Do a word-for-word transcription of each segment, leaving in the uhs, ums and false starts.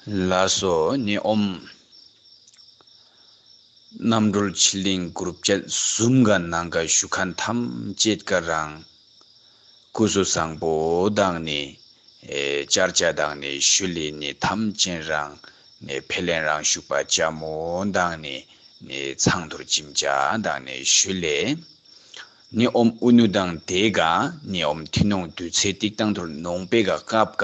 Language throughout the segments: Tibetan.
ལགས་སོ། ནི་ཨོམ། རྣམ་གྲོལ་ཆོས་གླིང་གུ་རུབ་བཅད་གསུམ་ག་ནང་ག་ཞུ་མཁན་ཐམས་ཅད་ཀ་རང་སྐུ་གཟུགས་བཟང་པོ་དང་ནི་ཨེ་བཅར་བཅར་དང་ནི་ཞུ་ལི་ནི་ཐམས་ཅད་རང་ནི་ཕེ་ལེན་རང་ཞུགས་པ་ཅ་མོ་དང་ནི་ནི་ཚང་ཐུར་ཅིམ་ཅ་དང་ནི་ཞུ་ལེ། ནི་ཨོམ་ཨུ་ནུ་དང་དེ་ག་ནི་ཨོམ་ཐི་ནོང་དུས་ཚེ་ཏིག་ཏང་ཐུར་ནོང་པེ་ག་སྐབས་ག་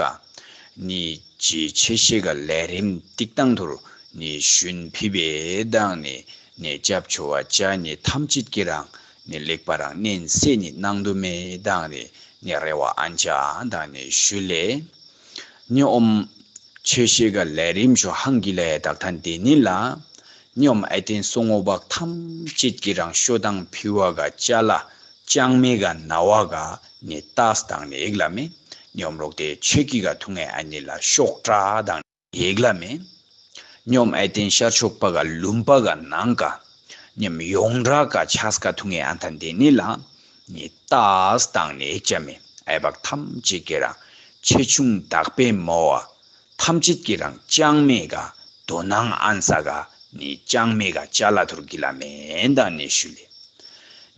ནི་ཅི་ཆེ་ཤེ་ག་ལས་རིམ་ཏིག་ཏང་ཐུར་ནི་ཞུན་ཕི་བེ་དང་ནི་ནི་ཅབ་ཆོ་བ་ཅ་ནི་ཐམས་ཅད་ཀྱི་རང་ནི་ལེགས་པ་རང་ནན་སེ་ནི་གནང་དུ་མེ་དང་ནི་ནི་རེ་བ་ཨན་ཅ་དང་ནི་ཞུ་ལེ། ཉི་ཨོམ་ཆེ་ཤེ་ག་ལས་རིམ་ཤོ་ཧང་གི་ལས་དག་ཐན་དེ་ནི་ལ། ཉི་ཨོམ་ཨེ་ཏེན་སོ་ངོ་བག་ཐམས་ཅད་ཀྱི་རང་ཤོ་དང་ཕི་བ་ག་ཅ་ལ་ཅང་མེ་ག་ན་བ་ག་ནི་ཏཱས་དང་ནི་ཨིག་ལ་མེ། ཉི་ཨོམ་རོག་དེ་ཆེ་ཀི་ག་ཐུང་ངེ་ཨ་ནི་ལ་ཤོག་ཏྲ་དང་ཨིག་ལ་མེ། ཉི་ཨོམ་ཨེ་ཏེན་ཤར་ཕྱོགས་པ་ག་ལུམ་པ་ག་ནང་ག་ཉམ་ཡོང་འདྲ་ག་ཆས་ག་ཐུང་ངེ་ཨ་ཐན་དེ་ནི་ལ། ནི་ཏཱས་དང་ནི་ཨིག་ཅ་མེ། ཨའི་བག་ཐམས་ཅད་ཀྱི་རང་ཆེ་ཆུང་དག་པའི་མོ་བ། ཐམས་ཅད་ཀྱི་རང་ཅང་མེ་ག་དོ་སྣང་ཨན་ས་ག་ནི་ཅང་མེ་ག་ཅ་ལ་ཐུར་གི་ལ་མེན་དང་ནི་ཞུ་ལེ།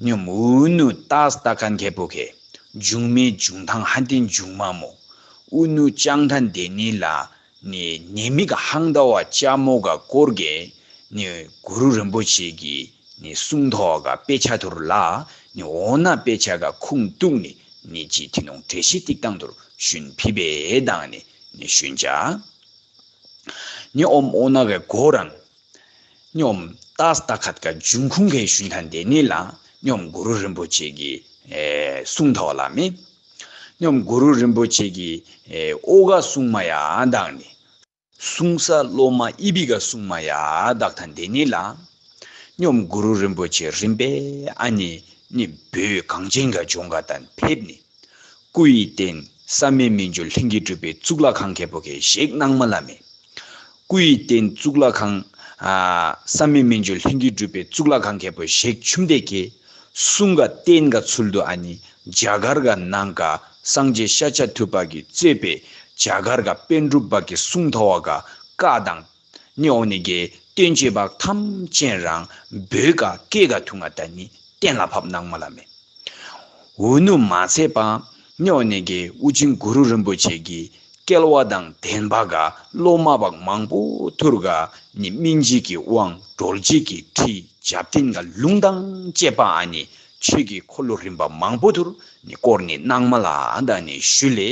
ཉོམ་ཨུ་ནུ་ཏཱས་ཏ་ཁན་ཁེ་པོ་ཁེ་འབྱུང་མེ་འབྱུང་ཐང་ཧན་ཏིན་འབྱུང་མ་མོ། ཨུ་ནུ་ཅང་ཐན་དེ་ནི་ལ་ནི་ནེ་མི་ག་ཧང་ད་བ་ཅ་མོ་ག་སྐོར་གེ་ནི་གུ་རུ་རིན་པོ་ཆེ་གི་ནི་གསུང་ཐོ་ག་དཔེ་ཆ་ཐུར་ལ་ནི་འོ་ན་དཔེ་ཆ་ག་ཁུང་ཏུག་ནི་ནི་ཅི་ཐི་ནོང་བྲེ་ཤི་ཏིག་ཏང་ཐུར་ཞུན་ཕི་བེ་དང་ནི་ནི་ཞུན་ཅ། ནི་ཨོམ་ཨོ་ན་གི་གོ་རང་ནི་ཨོམ་ཏཱས་ཏ་ཁད་ག་འབྱུང་ཁུང་གི་ཞུན་ཐན་དེ་ནི་ལ་ནི་ཨོམ་གུ་རུ་རིན་པོ་ཆེ་གི་ཨེ་གསུང་ཐོ་ལ་མེ། ནི་ཨོམ་གུ་རུ་རིན་པོ་ཆེ་གི་ཨེ་ཨོ་ག་གསུང་མ་ཡ་དང་ནི། གསུང་ས་སློབ་མ་ཨི་བི་ག་གསུང་མ་ཡ་དག་ཐན་དེ་ནི་ལ། ཉོམ་གུ་རུ་རིན་པོ་ཆེ་རིམ་པས་ཨ་ནི་ནི་བོད་གངས་ཅན་ག་ལྗོངས་ག་དན་ཕེབས་ནི། སྐུ་ཡི་རྟེན་བསམ་མེད་མི་འགྱུར་ལྷུན་གྱིས་གྲུབ་པའི་གཙུག་ལག་ཁང་ཁེ་པོ་ཁེ་བཞེག་གནང་མ་ལ་མེ། སྐུ་ཡི་རྟེན་གཙུག་ལག་ཁང་ཨ་བསམ་མེད་མི་འགྱུར་ལྷུན་གྱིས་གྲུབ་པའི་གཙུག་ལག་ཁང་ཁེ་པོ་བཞེག་ཆུམ་དེ་ཁེ། གསུང་ག་རྟེན་ག་ཚུལ་དུ་ཨ་ནི་རྒྱ་གར་ག་ནང་ག་སངས་རྒྱས་ཤཱཀྱ་ཐུབ་པ་གིས་གཙོས་པའི་རྒྱ་གར་ག་པཎ་གྲུབ་པ་གི་གསུང་ཐོ་བ་ག་བཀའ་དང་ནི་འོ་ནི་གི་བསྟན་བཅོས་པ་ཐམས་ཅད་རང་བོད་ག་སྐད་ག་ཐུང་ང་ད་ནི་གཏན་ལ་ཕབ་གནང་མ་ལ་མེ། འུ་ནུ་མ་ཚད་པ་ནི་འོ་ནི་གི་ཨུ་ཆིང་གུ་རུ་རིན་པོ་ཆེ་གི་སྐལ་བ་དང་ལྡན་པ་ག་སློབ་མ་བག་མང་པོ་ཐུར་ག་ནི་སྨིན་བྱེད་ཀྱི་དབང་གྲོལ་བྱེད་ཀྱི་ཁྲིད་རྒྱབ་རྟེན་ག་ལུང་དང་བཅས་པ་ཨ་ནི་ཆོས་ཀྱི་འཁོར་ལོ་རིམ་པ་མང་པོ་ཐུར་ནི་བསྐོར་ནི་གནང་མ་ལ་ཨ་ད་ནི་ཞུ་ལེ།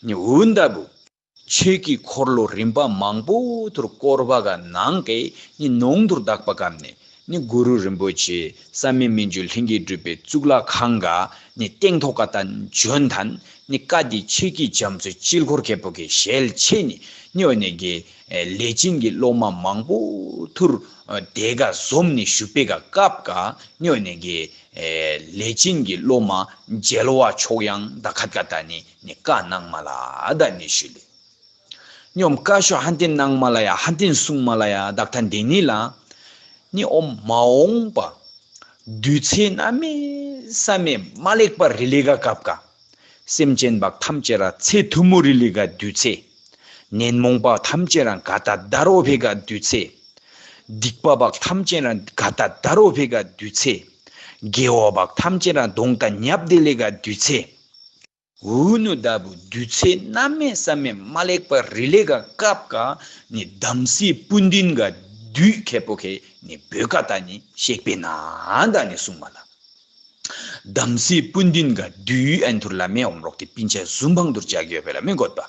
ནི་འུ་ད་བུ་ཆོས་ཀྱི་འཁོར་ལོ་རིམ་པ་མང་པོ་ཐུར་བསྐོར་བ་ག་ནང་གི་ནི་ནོང་ཐུར་དག་པ་གམ་ནི། ནི་གུ་རུ་རིན་པོ་ཆེ་བསམ་མེད་མི་འགྱུར་ལྷུན་གྱིས་གྲུབ་པའི་གཙུག་ལག་ཁང་ག་ནི་སྟེང་ཐོག་ག་དན་འབྱོན་ཐན་ནི་བཀའ་འདི་ཆོས་ཀྱི་རྒྱ་མཚོའི་དཀྱིལ་འཁོར་ཁེ་པོ་གི་ཞལ་ཆེ་ནི་ནི་འོ་ནི་གི་ལས་ཅན་གྱི་སློབ་མ་མང་པོ་ཐུར་དེ་ག་འཛོམས་ནི་ཞུ་པེ་ག་སྐབས་ག་ནི་འོ་ནི་གི་ལས་ཅན་གྱི་སློབ་མ་མཇལ་བ་མཆོག་ཡང་ད་ཁད་ག་ད་ནི་ནི་བཀའ་གནང་མ་ལ་ད་ནི་ཞུ་ལེ། ཉོམ་ཀ་ཤོ་ཧན་ཏིན་གནང་མ་ལ་ཡ་ཧན་ཏིན་གསུང་མ་ལ་ཡ་དག་ཐན་དེ་ནི་ལ། ནི་ཨོམ་མ་འོངས་པ་དུས་ཚེ་གནམ་མེད་ས་མེད་མ་ལེགས་པ་རི་ལི་ག་སྐབས་ཀ་སེམས་ཅན་བག་ཐམས་ཅད་ར་ཚེ་ཐུ་མུ་རི་ལི་ག་དུས་ཚེ། ནན་མོང་པ་ཐམས་ཅད་ར་ག་ད་ད་རོ་ཕེ་ག་དུས་ཚེ། སྡིག་པ་བག་ཐམས་ཅད་ར་ག་ད་ད་རོ་ཕེ་ག་དུས་ཚེ། དགེ་བ་བག་ཐམས་ཅད་ར་གདོང་ད་ཉབ་དེ་ལེ་ག་དུས་ཚེ། འུ་ནུ་ད་བུ་དུས་ཚེ་གནམ་མེད་ས་མེད་མ་ལེགས་པ་རི་ལེ་ག་སྐབས་ཀ་ནི་དམ་སྲི་སྤུན་བདུན་ག་བདུད་ཁེ་པོ་ཁེ་ནི་བོད་ཀ་ད་ནི་གཤེགས་པའི་ན་ད་ནི་གསུང་མ་ལ། དམ་སྲི་སྤུན་བདུན་ག་བདུད་ཨན་ཐུར་ལ་མེ་ཨོམ་རོག་ཏི་པིན་ཆ་ཟུམ་བང་དུར་ཅག་ཡོད་པེ་ལ་མེ་གོད་པ།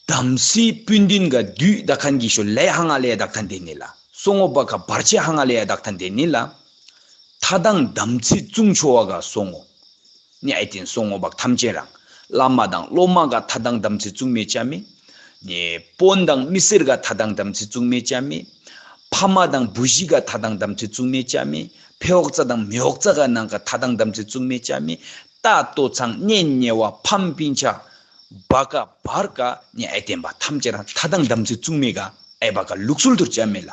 དམ་སྲི་སྤུན་བདུན་ག་བདུད་ད་ཁན་གི་ཤོ་ལེ་ཧང་ང་ལེ་ཡ་དག་ཐན་དེ་ནི་ལ། སོ་ངོ་བ་ཀ་བར་ཆད་ཧང་ང་ལེ་ཡ་དག་ཐན་དེ་ནི་ལ། ཐ་དང་དམ་ཚིག་བཙུང་ཆོ་བ་ག་སོ་ངོ། ནི་ཨའི་ཏེན་སོ་ངོ་བག་ཐམས་ཅད་རང་། བླ་མ་དང་སློབ་མ་ག་ཐ་དང་དམ་ཚིག་བཙུང་མེ་ཅ་མེ། ནི་དཔོན་དང་མི་སེར་ག་ཐ་དང་དམ་ཚིག་བཙུང་མེ་ཅ་མེ། ཕ་མ་དང་བུ་གཞི་ག་ཐ་དང་དམ་ཚིག་བཙུང་མེ་ཅ་མེ། ཕེ་འོག་ཙ་དང་མེ་འོག་ཙ་ག་ནང་ག་ཐ་དང་དམ་ཚིག་བཙུང་མེ་ཅ་མེ། ཏ་ཏོ་ཚང་ནན་ཉེ་བ་ཕམ་པིན་ཆ་བ་ཀ་བར་ཀ་ནི་ཨའི་ཏེན་པ་ཐམས་ཅད་རང་ཐ་དང་དམ་ཚིག་བཙུང་མེ་ག་ཨའི་བ་ཀ་ལུགས་སྲོལ་དུར་ཅ་མེ་ལ།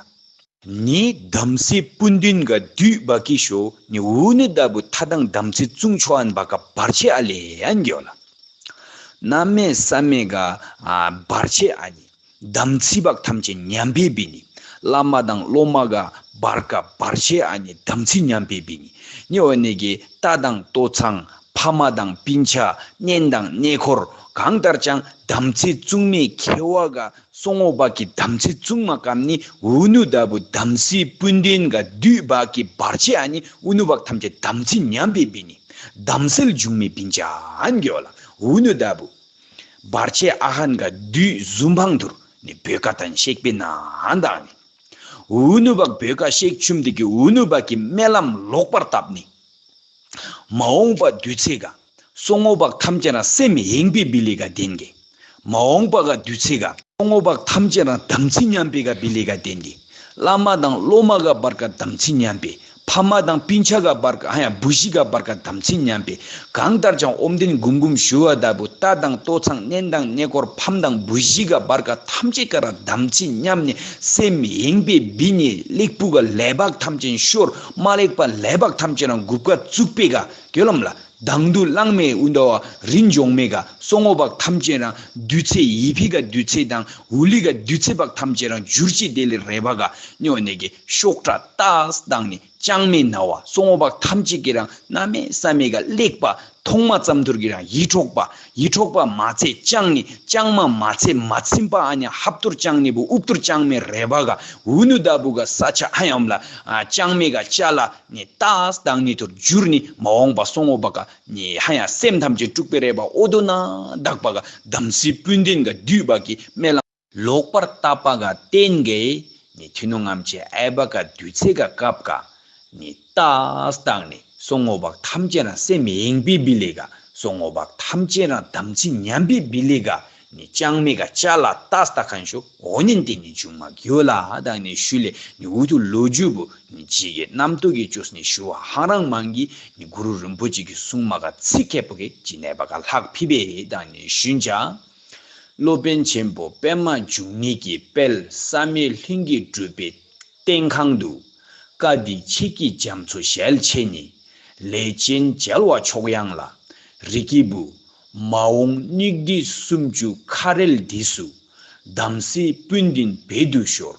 ནི་དམ་སྲི་སྤུན་བདུན་ག་བདུད་བ་ཀི་ཤོ་ནི་འུ་ནི་ད་བུ་ཐ་དང་དམ་ཚིག་བཙུང་ཆོ་ཨན་བ་ཀ་བར་ཆད་ཨ་ལེ་ཨན་གྱོ་ལ། གནམ་མེད་ས་མེད་ག་ཨ་བར་ཆད་ཨ་ནི་དམ་ཚིག་བག་ཐམས་ཅད་ཉམས་པའི་བི་ནི། བླ་མ་དང་སློབ་མ་ག་བར་ག་བར་ཆད་ཨ་ནི་དམ་ཚིག་ཉམས་པའི་བི་ནི། ཉེ་བ་ནི་གི་རྟ་དང་ལྟོ་ཚང་ཕ་མ་དང་སྤུན་ཆ་གཉེན་དང་གནས་འཁོར་གང་ལྟར་ཀྱང་དམ་ཚིག་བཙུན་མའི་ཁེ་བ་ག་སོ་ངོ་བག་གི་དམ་ཚིག་བཙུན་མ་གམ་ནི་འུ་ནུ་ད་བུ་དམ་སྲི་སྤུན་ལྡན་ག་བདུད་བག་གི་བར་ཆད་ཨ་ནི་འུ་ནུ་བག་ཐམས་ཅད་དམ་ཚིག་ཉམས་པའི་བི་ནི། དམ་སྲིལ་འབྱུང་མེད་པིན་ཅ་ཨན་གྱོ་ལ་འུ་ནུ་ད་བུ། བར་ཆད་ཨ་ཧན་ག་བདུད་ཟུམ་འཕང་དུར་ནི་བོད་ཀ་དན་གཤེགས་པའི་ནང་དང་ནི། འུ་ནུ་བག་བོད་ཀ་གཤེགས་ཆུམ་དེ་གི་འུ་ནུ་བག་གི་སྨོན་ལམ་ལོག་པར་བཏབ་ནི། མ་འོངས་པ་དུས་ཚེ་ག་སོ་ངོ་བག་ཐམས་ཅད་རང་སེམས་ཡེངས་པའི་བི་ལི་ག་ལྡན་གི། མ་འོངས་པ་ག་དུས་ཚེ་ག་སོ་ངོ་བག་ཐམས་ཅད་རང་དམ་ཚིག་ཉམས་པའི་ག་བི་ལི་ག་ལྡན་གི། བླ་མ་དང་སློབ་མ་ག་བར་ག་དམ་ཚིག་ཉམས་པའི། ཕ་མ་དང་སྤུན་ཆ་ག་བར་ག་ཧ་ཡང་བུ་གཞི་ག་བར་ག་དམ་ཚིག་ཉམས་པའི། གང་ལྟར་ཀྱང་ཨོམ་དིན་གུམ་གུམ་ཞུ་བ་ལྟ་བུ་རྟ་དང་ལྟོ་ཚང་གཉེན་དང་གནས་སྐོར་ཕམ་དང་བུ་གཞི་ག་བར་ག་ཐམས་ཅད་ཀ་ར་དམ་ཚིག་ཉམས་ནས་སེམས་ཡེངས་པའི་བི་ནི་ལེགས་པུ་ག་ལས་བག་ཐམས་ཅད་ཤོར་མ་ལེགས་པ་ལས་བག་ཐམས་ཅད་རང་གུབ་ཀ་བཙུགས་པའི་ག་གྱོད་ལམ་ལ། དང་དུ་བླང་མེད་འུ་འདོ་བ་རིན་འཇོང་མེད་ག་སོ་ངོ་བག་ཐམས་ཅད་རང་དུས་ཚེ་ཡི་ཕི་ག་དུས་ཚེ་དང་འུ་ལི་ག་དུས་ཚེ་བག་ཐམས་ཅད་རང་འགྱུར་ཅི་དེ་ལས་རེ་བ་ག་ཉོ་ནས་གི་ཤོག་ཁྲ་ཏཱས་དང་ནི་ལྕང་མའི་ན་བ་སོ་ངོ་བག་ཐམས་ཅད་ཀྱི་རང་གནམ་མེད་ས་མེད་ག་ལེགས་པ་ཐོག་མ་ཙམ་དུར་གི་རང་ཡིད་འཕྲོག་པ་ཡིད་འཕྲོག་པ་མ་ཚད་ལྕང་ནི་ལྕང་མ་མ་ཚད་མ་ཚིམ་པ་ཨ་ནི་ཧབ་ཏུར་ལྕང་ནི་བུ་ཨུབ་ཏུར་ལྕང་མའི་རེ་བ་ག་འུ་ནུ་ད་བུ་ག་ས་ཆ་ཧ་ཡམ་ལ་ལྕང་མེ་ག་ཅ་ལ། ནི་ཏཱས་དང་ནི་ཐུར་འགྱུར་ནི་མ་འོངས་པ་སོ་ངོ་བག་ག་ནི་ཧ་ཡང་སེམས་ཐམས་ཅད་དཀྲུགས་པའི་རེ་བ་ཨོ་དོ་ན་དག་པ་ག་དམ་སྲི་སྤུན་ལྡན་ག་བདུད་བག་གི་སྨོན་ལམ་ལོག་པར་བཏབ་པ་ག་བརྟེན་གི་ནི་ཐུ་ནུ་ངམ་ཆེ་ཨའི་བག་ག་དུས་ཚེ་ག་སྐབས་ག་ནི་ཏཱས་དང་ནི་སོ་ངོ་བག་ཐམས་ཅད་རང་སེམས་ཡེངས་པའི་བི་ལི་ག་སོ་ངོ་བག་ཐམས་ཅད་རང་དམ་ཚིག་ཉམས་པའི་བི་ལི་ག་ནི་ལྕང་མེ་ག་ཅ་ལ་ཏཱས་ཏ་ཁན་ཤོ་འོ་ནན་ཏེ་ནི་འབྱུང་མ་གྱོ་ལ་དང་ནི་ཤུ་ལེ་ནི་འུ་ཐུ་ལོ་རྒྱུས་བུ་ནི་ཇི་གི་རྣམ་རྟོག་གི་ཅོས་ནི་ཞུ་བ་ཧང་རང་མང་གི་ནི་གུ་རུ་རིན་པོ་ཆེ་གི་གསུང་མ་ག་ཚིག་ཁེ་པོ་གི་ཇི་ནས་བ་ག་ལྷག་ཕི་བེ་དང་ནི་ཤུན་ཅ། སློབ་དཔོན་ཆེན་པོ་པདྨ་འབྱུང་གནས་ཀྱི་དཔལ་བསམ་ཡས་ལྷུན་གྱིས་གྲུབ་པའི་བསྟན་ཁང་དུ། བཀའ་འདི་ཆིག་གི་རྒྱ་མཚོ་ཞལ་ཕྱེ་ནས། ལས་ཅན་རྒྱལ་བ་མཆོག་དབྱངས་ལ། རིགས་ཀྱི་བུ། མ་འོངས་སྙིགས་དུས་སུམ་ཅུ་ཁ་རལ་འདི་སུ། དམ་སྲི་སྤུན་བདུན་བོད་དུ་ཤོར།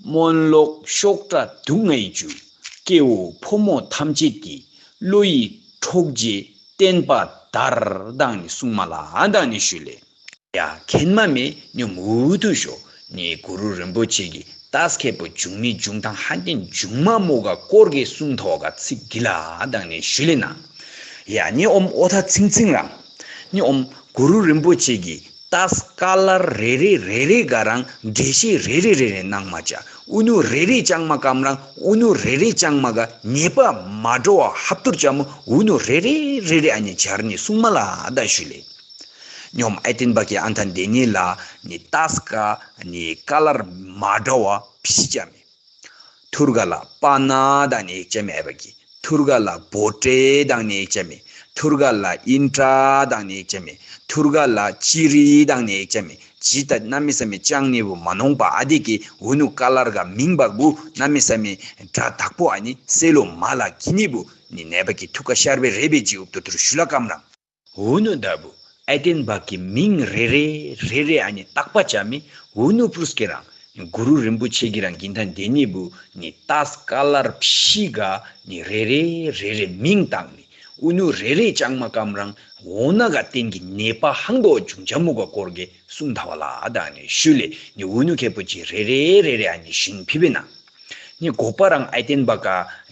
སྨོན་ལོག་ཤོག་དྲ་དུག་ལྔའི་རྒྱུ། སྐྱེ་བོ་ཕོ་མོ་ཐམས་ཅད་ཀྱི། བློ་ཡི་འཕྲོག་བྱེད་བསྟན་པ་དར་དང་ནི་གསུང་མ་ལ་དང་ནི་ཞུ་ལེ། ཡ་མཁན་མ་མེ་ཉོ་མུ་ཏུ་ཤོ་ནི་གུ་རུ་རིན་པོ་ཆེ་གི་ཏཱས་ཁེ་པོ་འབྱུང་མི་འབྱུང་ཐང་ཧན་ཏན་འབྱུང་མ་མོ་ག་སྐོར་གི་གསུང་ཐོག་ག་ཚིག་གི་ལ་དང་ནི་ཞུ་ལེ་ན། ཡ་ནི་ཨོམ་ཨོ་ཐ་ཚིང་ཚིང་རང་། ནི་ཨོམ་གུ་རུ་རིན་པོ་ཆེ་གི་ཏཱས་ཀ་ལར་རེ་རེ་རེ་རེ་ག་རང་འགྲེལ་བཤད་རེ་རེ་རེ་རེ་གནང་མ་ཅ། ཨུ་ནུ་རེ་རེ་ཅང་མ་ཀམ་རང་ཨུ་ནུ་རེ་རེ་ཅང་མ་ག་ཉེས་པ་མ་འགྲོ་བ་ཧབ་ཏུར་ཅ་མོ་ཨུ་ནུ་རེ་རེ་རེ་རེ་ཨ་ནི་ཆར་ནི་གསུང་མ་ལ་ཨ་ད་ཞུ་ལེ། ཉོམ་ཨའི་ཏིན་བ་ཀི་ཨན་ཐན་དེ་ནི་ལ་ནི་ཏཱས་ཀ་ནི་ཀ་ལར་མ་འདྲ་བ་ཕི་ཅ་མེ། ཐུར་ག་ལ་པ་ན་དང་ནི་ཡིག་ཅ་མེ་ཨ་བ་ཀི། ཐུར་ག་ལ་བོ་ཏྲེ་དང་ནི་ཡིག་ཅ་མེ། ཐུར་ག་ལ་ཨིན་ཏྲ་དང་ནི་ཡིག་ཅ་མེ། ཐུར་ག་ལ་ཅི་རི་དང་ནི་ཡིག་ཅ་མེ། ཇི་ལྟ་གནམ་མེད་ས་མེད་ཅང་ནི་བུ་མ་ནོང་པ་ཨ་དེ་ཀི་འུ་ནུ་ཀ་ལར་ག་མིང་བག་བུ་གནམ་མེད་ས་མེད་དྲ་དག་པོ་ཨ་ནི་སེ་ལོ་མ་ལ་གི་ནི་བུ་ནི་ནེ་བ་ཀི་ཐུག་ག་ཤར་བེ་རེ་བེ་ཇི་འུབ་ཏུ་ཐུར་ཞུ་ལ་ཀམ་རང་། འུ་ནུ་ད་བུ་ཨའི་ཏེན་བག་གི་མིང་རེ་རེ་རེ་རེ་ཨ་ནི་བཏགས་པ་ཅ་མི་འུ་ནུ་པུ་རུས་ཀེ་རང་གུ་རུ་རིན་པོ་ཆེ་གི་རང་གིན་ཐན་དེ་ནི་བུ་ནི་ཏཱས་ཀ་ལར་ཕི་ག་ནི་རེ་རེ་རེ་རེ་མིང་བཏགས་ནི་འུ་ནུ་རེ་རེ་ཅང་མ་ཀམ་རང་འོ་ན་ག་ཏེན་གི་ནེ་པ་ཧང་དོ་ཅུང་ཅ་མུ་ག་སྐོར་གེ་གསུང་ཐ་བ་ལ་དང་ནི་ཤུ་ལེ་ནི་འུ་ནུ་ཁེ་པོ་ཅི་རེ་རེ་རེ་རེ་ཨ་ནི་ཞིང་ཕི་བེ་ན། ནི་འགོག་པ་རང་ཨའི་ཏེན་བ་ག་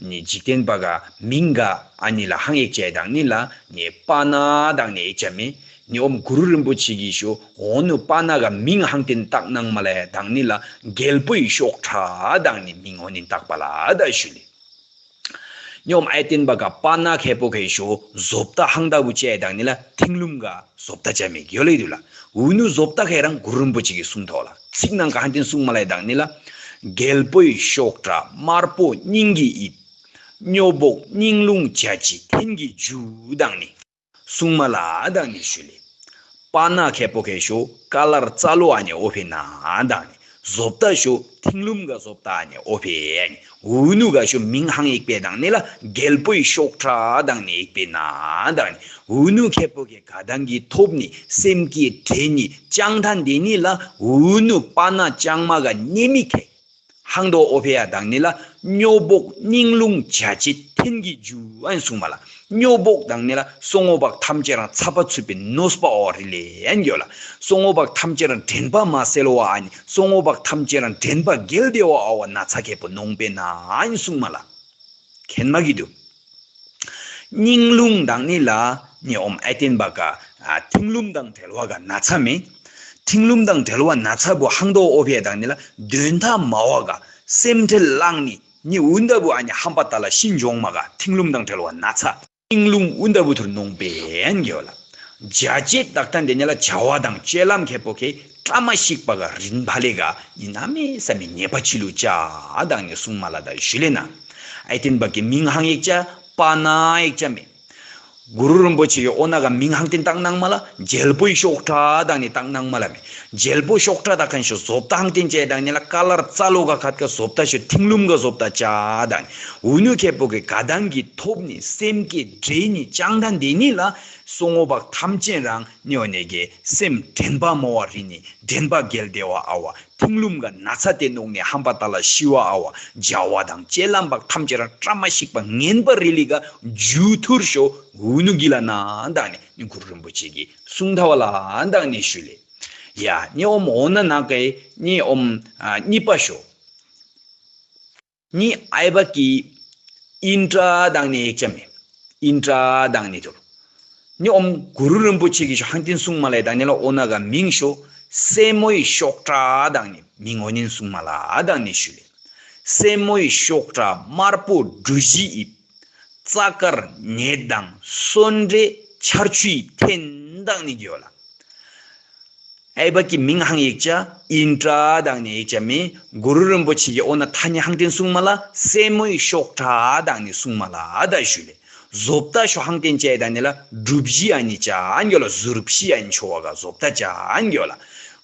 ནི་འཇིག་རྟེན་བ་ག་མིང་ག་ཨ་ནི་ལ་ཧང་ཡེག་ཅའི་དང་ནི་ལ་ནི་པ་ན་དང་ནི་ཡེག་ཅ་མེ། ནི་ཨོམ་གུ་རུ་རིན་པོ་ཆེ་གི་ཤོ་འོ་ནུ་པ་ན་ག་མིང་ཧང་ཏེན་བཏགས་ནང་མ་ལ་ཡ་དང་ནི་ལ་རྒྱལ་པོའི་ཤོག་ཁྲ་དང་ནི་མིང་འོ་ནི་བཏགས་པ་ལ་ད་ཞུ་ལེ། ཉོམ་ཨའི་ཏེན་བ་ག་པ་ན་ཁེ་པོ་ཁེ་ཤོ་བཟོ་ལྟ་ཧང་ད་བུ་ཅའི་དང་ནི་ལ་ཐིང་ལུམ་ག་བཟོ་ལྟ་ཅ་མེ་གི་ཡོ་ལེ་དུ་ལ། འུ་ནུ་བཟོ་ལྟ་ཁེ་རང་གུ་རུ་རིན་པོ་ཆེ་གི་གསུང་ཐོག་ལ་ཚིག་ནང་ག་ཧན་ཏེན་གསུང་མ་ལ་ཡ་དང་ནི་ལ། རྒྱལ་པོའི་ཤོག་ཁྲ་དམར་པོ་སྙིང་གི་དབྱིབས། སྨྱོ་བོག་སྙིང་རླུང་བྱ་ཅི་ཐན་གྱི་རྒྱུ་དང་ནི། གསུང་མ་ལ་དང་ནི་ཞུ་ལེ། པ་ན་ཁེ་པོ་ཁེ་ཤོ་ཀ་ལར་ཙ་ལོ་ཨ་ནི་ཨོ་ཕེ་ན་དང་ནི། བཟོ་ལྟ་ཤོ་ཐིང་ལུམ་ག་བཟོ་ལྟ་ནི་ཨོ་ཕེ་ཡ་ནི། འུ་ནུ་ག་ཤོ་མིང་ཧང་ཡིག་པེ་དང་ནི་ལ་རྒྱལ་པོའི་ཤོག་ཁྲ་དང་ནི་ཡིག་པེ་ན་དང་ནི། འུ་ནུ་ཁེ་པོ་གེ་ག་དང་གི་ཐོབ་ནི་སེམས་ཀྱི་དྲེ་ནི་ཅང་ཐན་དེ་ནི་ལ། འུ་ནུ་པ་ན་ཅང་མ་ག་ནི་མི་ཁེ། ཧང་དོ་ཨོ་ཕེ་ཡ་དང་ནི་ལ། སྨྱོ་བོག་སྙིང་རླུང་བྱ་བྱེད་ཐན་གྱི་རྒྱུ་ཨན་གསུངས་མ་ལ། སྨྱོ་བོག་དང་ནི་ལ་སོ་ངོ་བག་ཐམས་ཅད་རང་ཚ་པ་ཚུད་པའི་ནོས་པ་ཨོ་རི་ལེ་ཨན་གྱོ་ལ། སོ་ངོ་བག་ཐམས་ཅད་རང་དྲན་པ་མ་སེལ་བ་ཨ་ནི། སོ་ངོ་བག་ཐམས་ཅད་རང་དྲན་པ་རྒྱལ་བདེ་བ་ཨ་བ་ན་ཚ་ཁེ་པོ་ནོང་པེ་ན་ཨན་གསུངས་མ་ལ། ཁེན་མ་གི་དུ། སྙིང་རླུང་དང་ནི་ལ་ནི་ཨོམ་ཨེ་ཏེན་བ་ག་ཨ་ཐིང་ལུམ་དང་བྲལ་བ་ག་ན་ཚ་མེ། ཐིང་ལུམ་དང་བྲལ་བ་ན་ཚ་བུ་ཧང་དོ་ཨོ་ཕེ་དང་ནི་ལ་དོན་ཐ་མ་བ་ག་སེམས་ཁྲལ་བླངས་ནི་ནི་འུན་ད་བུ་ཨ་ནི་ཧམ་པ་ཏ་ལ་ཤིན་འབྱུང་མ་ག་ཐིང་ལུམ་དང་བྲལ་བ་ན་ཚ། སྙིང་རླུང་འུན་ད་བུ་ཐུར་ནོང་པེ་ཨན་གྱོ་ལ། བྱ་བྱེད་དག་ཐན་དེ་ནི་ལ་བྱ་བ་དང་བྱེད་ལམ་ཁེ་པོ་ཁེ་བཀྲ་མ་ཤིག་པ་ག་རིན་བ་ལེ་ག་ནི་ན་མེ་ས་མེ་ཉེ་པ་ཆི་ལུ་ཅ་དང་ནི་གསུང་མ་ལ་ད་ཞུ་ལེ་ན། ཨེ་ཏེན་བ་གི་མིང་ཧང་ཡིག་ཅ་པ་ན་ཡིག་ཅ་མེ། གུ་རུ་རིན་པོ་ཆེ་གི་ཨོ་ན་ག་མིང་ཧང་ཏེན་བཏགས་ནང་མ་ལ་རྒྱལ་པོའི་ཤོག་ཁྲ་དང་ནི་བཏགས་ནང་མ་ལ་མེ། རྒྱལ་པོ་ཤོག་ཁྲ་དག་ཁན་ཤོ་བཟོ་ལྟ་ཧང་ཏེན་ཅེ་དང་ནི་ལ་ཀ་ལར་རྩ་ལོ་ག་ཁད་ཀ་བཟོ་ལྟ་ཤོ་ཐིང་ལུམ་ག་བཟོ་ལྟ་ཅ་དང་ནི། འུ་ནུ་ཁེ་པོ་གི་ག་དང་གི་ཐོབ་ནི་སེམས་ཀྱི་དྲེ་ནི་ཅང་ཐན་དེ་ནི་ལ་སོ་ངོ་བག་ཐམས་ཅད་རང་ནི་ཨོ་ནེ་གི་སེམས་དྲན་པ་མོ་བ་རི་ནི་དྲན་པ་རྒྱལ་བདེ་བ་ཨ་བ། ཐིང་ལུམ་ག་ན་ཚ་དེ་ནོག་ནས་ཧམ་པ་ཏ་ལ་ཤི་བ་ཨ་བ། བྱ་བ་དང་བྱེད་ལམ་བག་ཐམས་ཅད་རང་བཀྲ་མ་ཤིག་པ་ངན་པ་རི་ལི་ག་རྒྱུ་ཐུར་ཤོ་འུ་ནུ་གི་ལ་ན་དང་ནི་ནི་གུ་རུ་རིན་པོ་ཆེ་གི་གསུང་ཐ་བ་ལ་དང་ནི་ཞུ་ལེ། ཡ་ནི་ཨོམ་ཨོ་ན་ན་ཀའི་ནི་ཨོམ་ཨ་གཉིས་པ་ཤོ། ནི་ཨའི་བ་ཀི་ཨིན་ཏྲ་དང་ནི་ཡིག་ཅ་མེ། ཨིན་ཏྲ་དང་ནི་ཐུར། ནི་ཨོམ་གུ་རུ་རིན་པོ་ཆེ་གི་ཤོ་ཧང་ཏིན་གསུང་མ་ལེ་དང་ནི་ལ་ཨོ་ན་ག་མིང་ཤོ་སེ་མོའི་ཤོག་ཁྲ་དང་ནི་མིང་ཨོ་ཉིན་གསུང་མ་ལ་དང་ནི་ཞུ་ལེ། སེ་མོའི་ཤོག་ཁྲ་དམར་པོ་འབྲུ་བཞི་ཨིབ། རྩ་དཀར་ནད་དང་སོན་འདྲེ་ཆར་ཆུའི་ཐན་དང་ནི་གི་ཡོ་ལ། ཨའི་བ་ཀི་མིང་ཧང་ཡིག་ཅ་ཨིན་ཏྲ་དང་ནི་ཡིག་ཅ་མེ། གུ་རུ་རིན་པོ་ཆེ་གི་ཨོ་ན་ཐ་ནི་ཧང་ཏིན་གསུང་མ་ལ་སེ་མོའི་ཤོག་ཁྲ་དང་ནི་གསུང་མ་ལ་ཨ་ད་ཞུ་ལེ། བཟོ་ལྟ་ཤོ་ཧང་ཏིན་ཅ་དང་ནི་ལ་འབྲུ་བཞི་ཨ་ནི་ཅ་ཨན་གྱོ་ལ་ཟུར་བཞི་ཨ་ནི་ཆོ་བ་ག་བཟོ་ལྟ་ཅ་ཨན་གྱོ་ལ།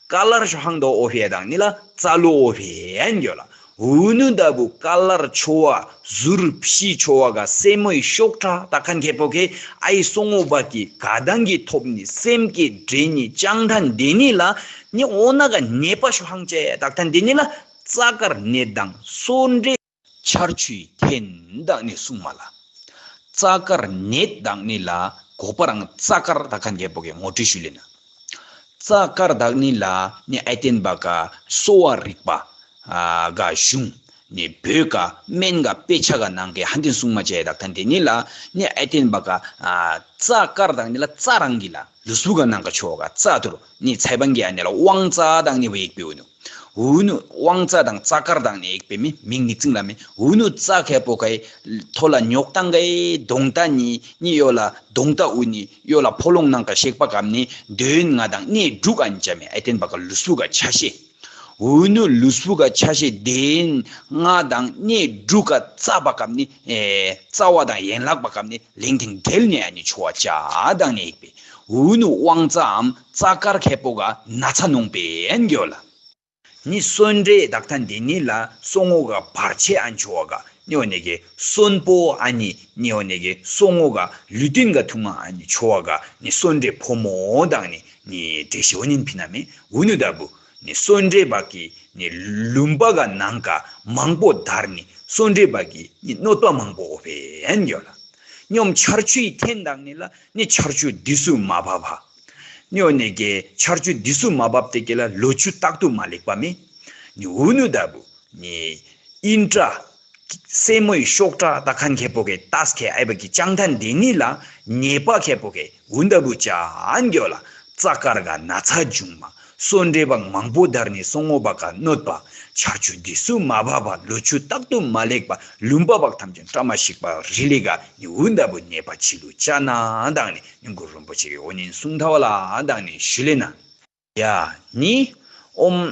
ཀ་ལར་ཤོ་ཧང་དོ་ཨོ་ཧེ་དང་ནི་ལ་རྩ་ལོ་ཨོ་ཧེ་ཨན་གྱོ་ལ། འུ་ནུ་ད་བུ་ཀ་ལར་ཆོ་བ་ཟུར་བཞི་ཆོ་བ་ག་སེ་མོའི་ཤོག་ཁྲ་ད་ཁན་ཁེ་པོ་ཁེ་ཨའི་སོ་ངོ་བ་ཀི་ག་དང་གི་ཐོབ་ནི་སེམས་ཀྱི་དྲེ་ནི་ཅང་ཐན་དེ་ནི་ལ་ནི་ཨོ་ན་ག་ནེ་པ་ཤོ་ཧང་ཅ་ད་ཐན་དེ་ནི་ལ་རྩ་དཀར་ནད་དང་སོན་འདྲེ་ཆར་ཆུའི་ཐན་དང་ནི་གསུང་མ་ལ། རྩ་དཀར་ནད་དང་ནི་ལ་གོ་པ་རང་རྩ་དཀར་ད་ཁན་ཁེ་པོ་ཁེ་ངོ་སྤྲོད་ཞུ་ལེ་ན། རྩ་དཀར་དག་ནི་ལ་ནི་ཨའི་ཏེན་བ་ག་གསོ་བ་རིག་པ་ཨ་ག་གཞུང་ནི་བོད་ག་སྨན་ག་དཔེ་ཆ་ག་ནང་གི་ཧན་ཏིན་གསུང་མ་ཅ་དག་ཐན་དེ་ནི་ལ་ནི་ཨའི་ཏེན་བ་ག་ཨ་རྩ་དཀར་དག་ནི་ལ་རྩ་རང་གི་ལ་ལུས་པོ་ག་ནང་ག་ཆོ་ག་རྩ་ཐུར་ནི་ཚའི་བང་གི་ཨ་ནི་ལ་དབང་རྩ་དག་ནི་བ་ཡིག་པེ་འུ་ནུ། འུ་ནུ་དབང་རྩ་དང་རྩ་དཀར་དག་ནི་ཡིག་པེ་མི་མིང་ནི་ཙིང་ལ་མི་འུ་ནུ་རྩ་ཁེ་པོ་ཁའི་ཐོ་ལ་ཉོག་ཏང་གའི་གདོང་ཏ་ནི་ནི་ཡོ་ལ་གདོང་ཏ་འུ་ནི་ཡོ་ལ་ཕོ་ལོང་ནང་ག་ཤེག་པ་གམ་ནི་དོན་ང་དང་ནི་དྲུག་ཨན་ཅ་མེ་ཨའི་ཏེན་བ་ག་ལུས་པོ་ག་ཆ་ཤེ། འུ་ནུ་ལུས་པོ་ག་ཆ་ཤེ་དེན་ང་དང་ནི་དྲུག་ག་རྩ་བ་གམ་ནི་ཨེ་རྩ་བ་དང་ཡན་ལག་པ་གམ་ནི་ལིང་ཐིང་འབྲེལ་ནི་ཨ་ནི་ཆོ་བ་ཅ་དང་ནི་ཡིག་པེ། འུ་ནུ་དབང་རྩའམ་རྩ་དཀར་ཁེ་པོ་ག་ན་ཚ་ནོང་པེ་ཨན་གྱོ་ལ། ནི་སོན་འདྲེ་དག་ཐན་དེ་ནི་ལ་སོ་ངོ་ག་བར་ཆད་ཨན་ཆོ་བ་ག་ནི་འོ་ནི་གི་སོན་པོ་ཨ་ནི་ནི་འོ་ནི་གི་སོ་ངོ་ག་ལུས་རྟེན་ག་ཐུང་ང་ཨ་ནི་ཆོ་བ་ག་ནི་སོན་འདྲེ་ཕོ་མོ་དང་ནི་ནི་འདྲེ་ཤི་འོ་ནི་ཕི་ན་མེ་འུ་ནུ་ད་བུ་ནི་སོན་འདྲེ་བ་གི་ནི་ལུམ་པ་ག་ནང་ག་མང་པོ་དར་ནི་སོན་འདྲེ་བ་གི་ནི་གནོད་པ་མང་པོ་འོ་བེ་ཨན་གྱོ་ལ། ཉོམ་ཆར་ཆུའི་ཐན་དག་ནི་ལ་ནི་ཆར་ཆུ་དི་སུ་མ་བབ་བ། ནི་འོ་ནི་གི་ཆར་ཆུ་དི་སུ་མ་བབ་དེ་གི་ལ་ལོ་ཆུ་རྟག་ཏུ་མ་ལེགས་པ་མེ། ནི་འུ་ནུ་ད་བུ་ནི་ཨིན་ཏྲ་སེ་མོའི་ཤོག་ཁྲ་ད་ཁན་ཁེ་པོ་གི་ཏཱས་ཁེ་ཨའི་བ་གི་ཅང་ཐན་དེ་ནི་ལ་ཉེ་པ་ཁེ་པོ་གི་འུ་ད་བུ་ཅ་ཨན་གྱོ་ལ་རྩ་དཀར་ག་ན་ཚ་འབྱུང་མ། སོན་འདྲེ་བ་མང་པོ་དར་ནི་སོ་ངོ་བ་ག་གནོད་པ། ཆར་ཆུ་དི་སུ་མ་བབ་པ་ལོ་ཆུ་རྟག་ཏུ་མ་ལེགས་པ་ལུམ་པ་བག་ཐམས་ཅད་བཀྲ་མ་ཤིག་པ་རི་ལི་ག་ནི་འུ་ད་བུ་ཉེ་པ་ཆི་ལུ་ཅ་ན་དང་ནི་ནི་གུ་རུ་རིན་པོ་ཆེ་གི་འོ་ཉིན་གསུང་ཐ་བ་ལ་དང་ནི་ཞུ་ལེ་ན། ཡ་ནི་ཨོམ་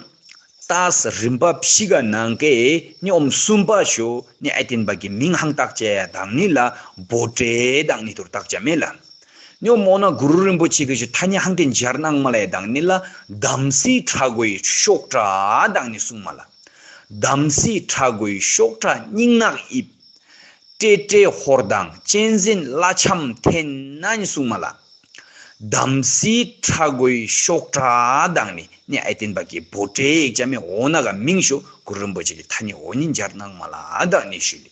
ཏཱས་རིམ་པ་བཞི་ག་ནང་གི་ནི་ཨོམ་གསུམ་པ་ཤོ་ནི་ཨའི་ཏེན་བ་གི་མིང་ཧང་བཏགས་ཅ་དང་ནི་ལ་བོ་ཏྲེ་དང་ནི་ཐུར་བཏགས་ཅ་མེ་ལ། སྨྱོ་མོ་ན་གུ་རུ་རིན་པོ་ཆེ་གི་ཞུ་ཐ་སྙད་ཧང་ཏེན་སྦྱར་གནང་མ་ལ་ཡ་དང་ནི་ལ། དམ་སྲི་ཁྲ་གོའི་གཤོག་སྒྲ་དང་ནི་གསུང་མ་ལ། དམ་སྲི་ཁྲ་གོའི་གཤོག་སྒྲ་སྙིང་ནག་དབྱིབས། ཏྲེ་ཏྲེ་ཧོར་དང་གཅན་གཟན་བླ་འཆམ་འཐེན་ན་ནི་གསུང་མ་ལ། དམ་སྲི་ཁྲ་གོའི་གཤོག་སྒྲ་དང་ནི་ནི་ཨའི་ཏེན་པ་གི་བོ་ཏྲེ་ཡིག་ཅ་མི་འོ་ན་ག་མིང་ཞུ་གུ་རུ་རིན་པོ་ཆེ་གི་ཐ་སྙད་འོ་ཉིན་སྦྱར་གནང་མ་ལ་དང་ནི་ཞུ་ལི།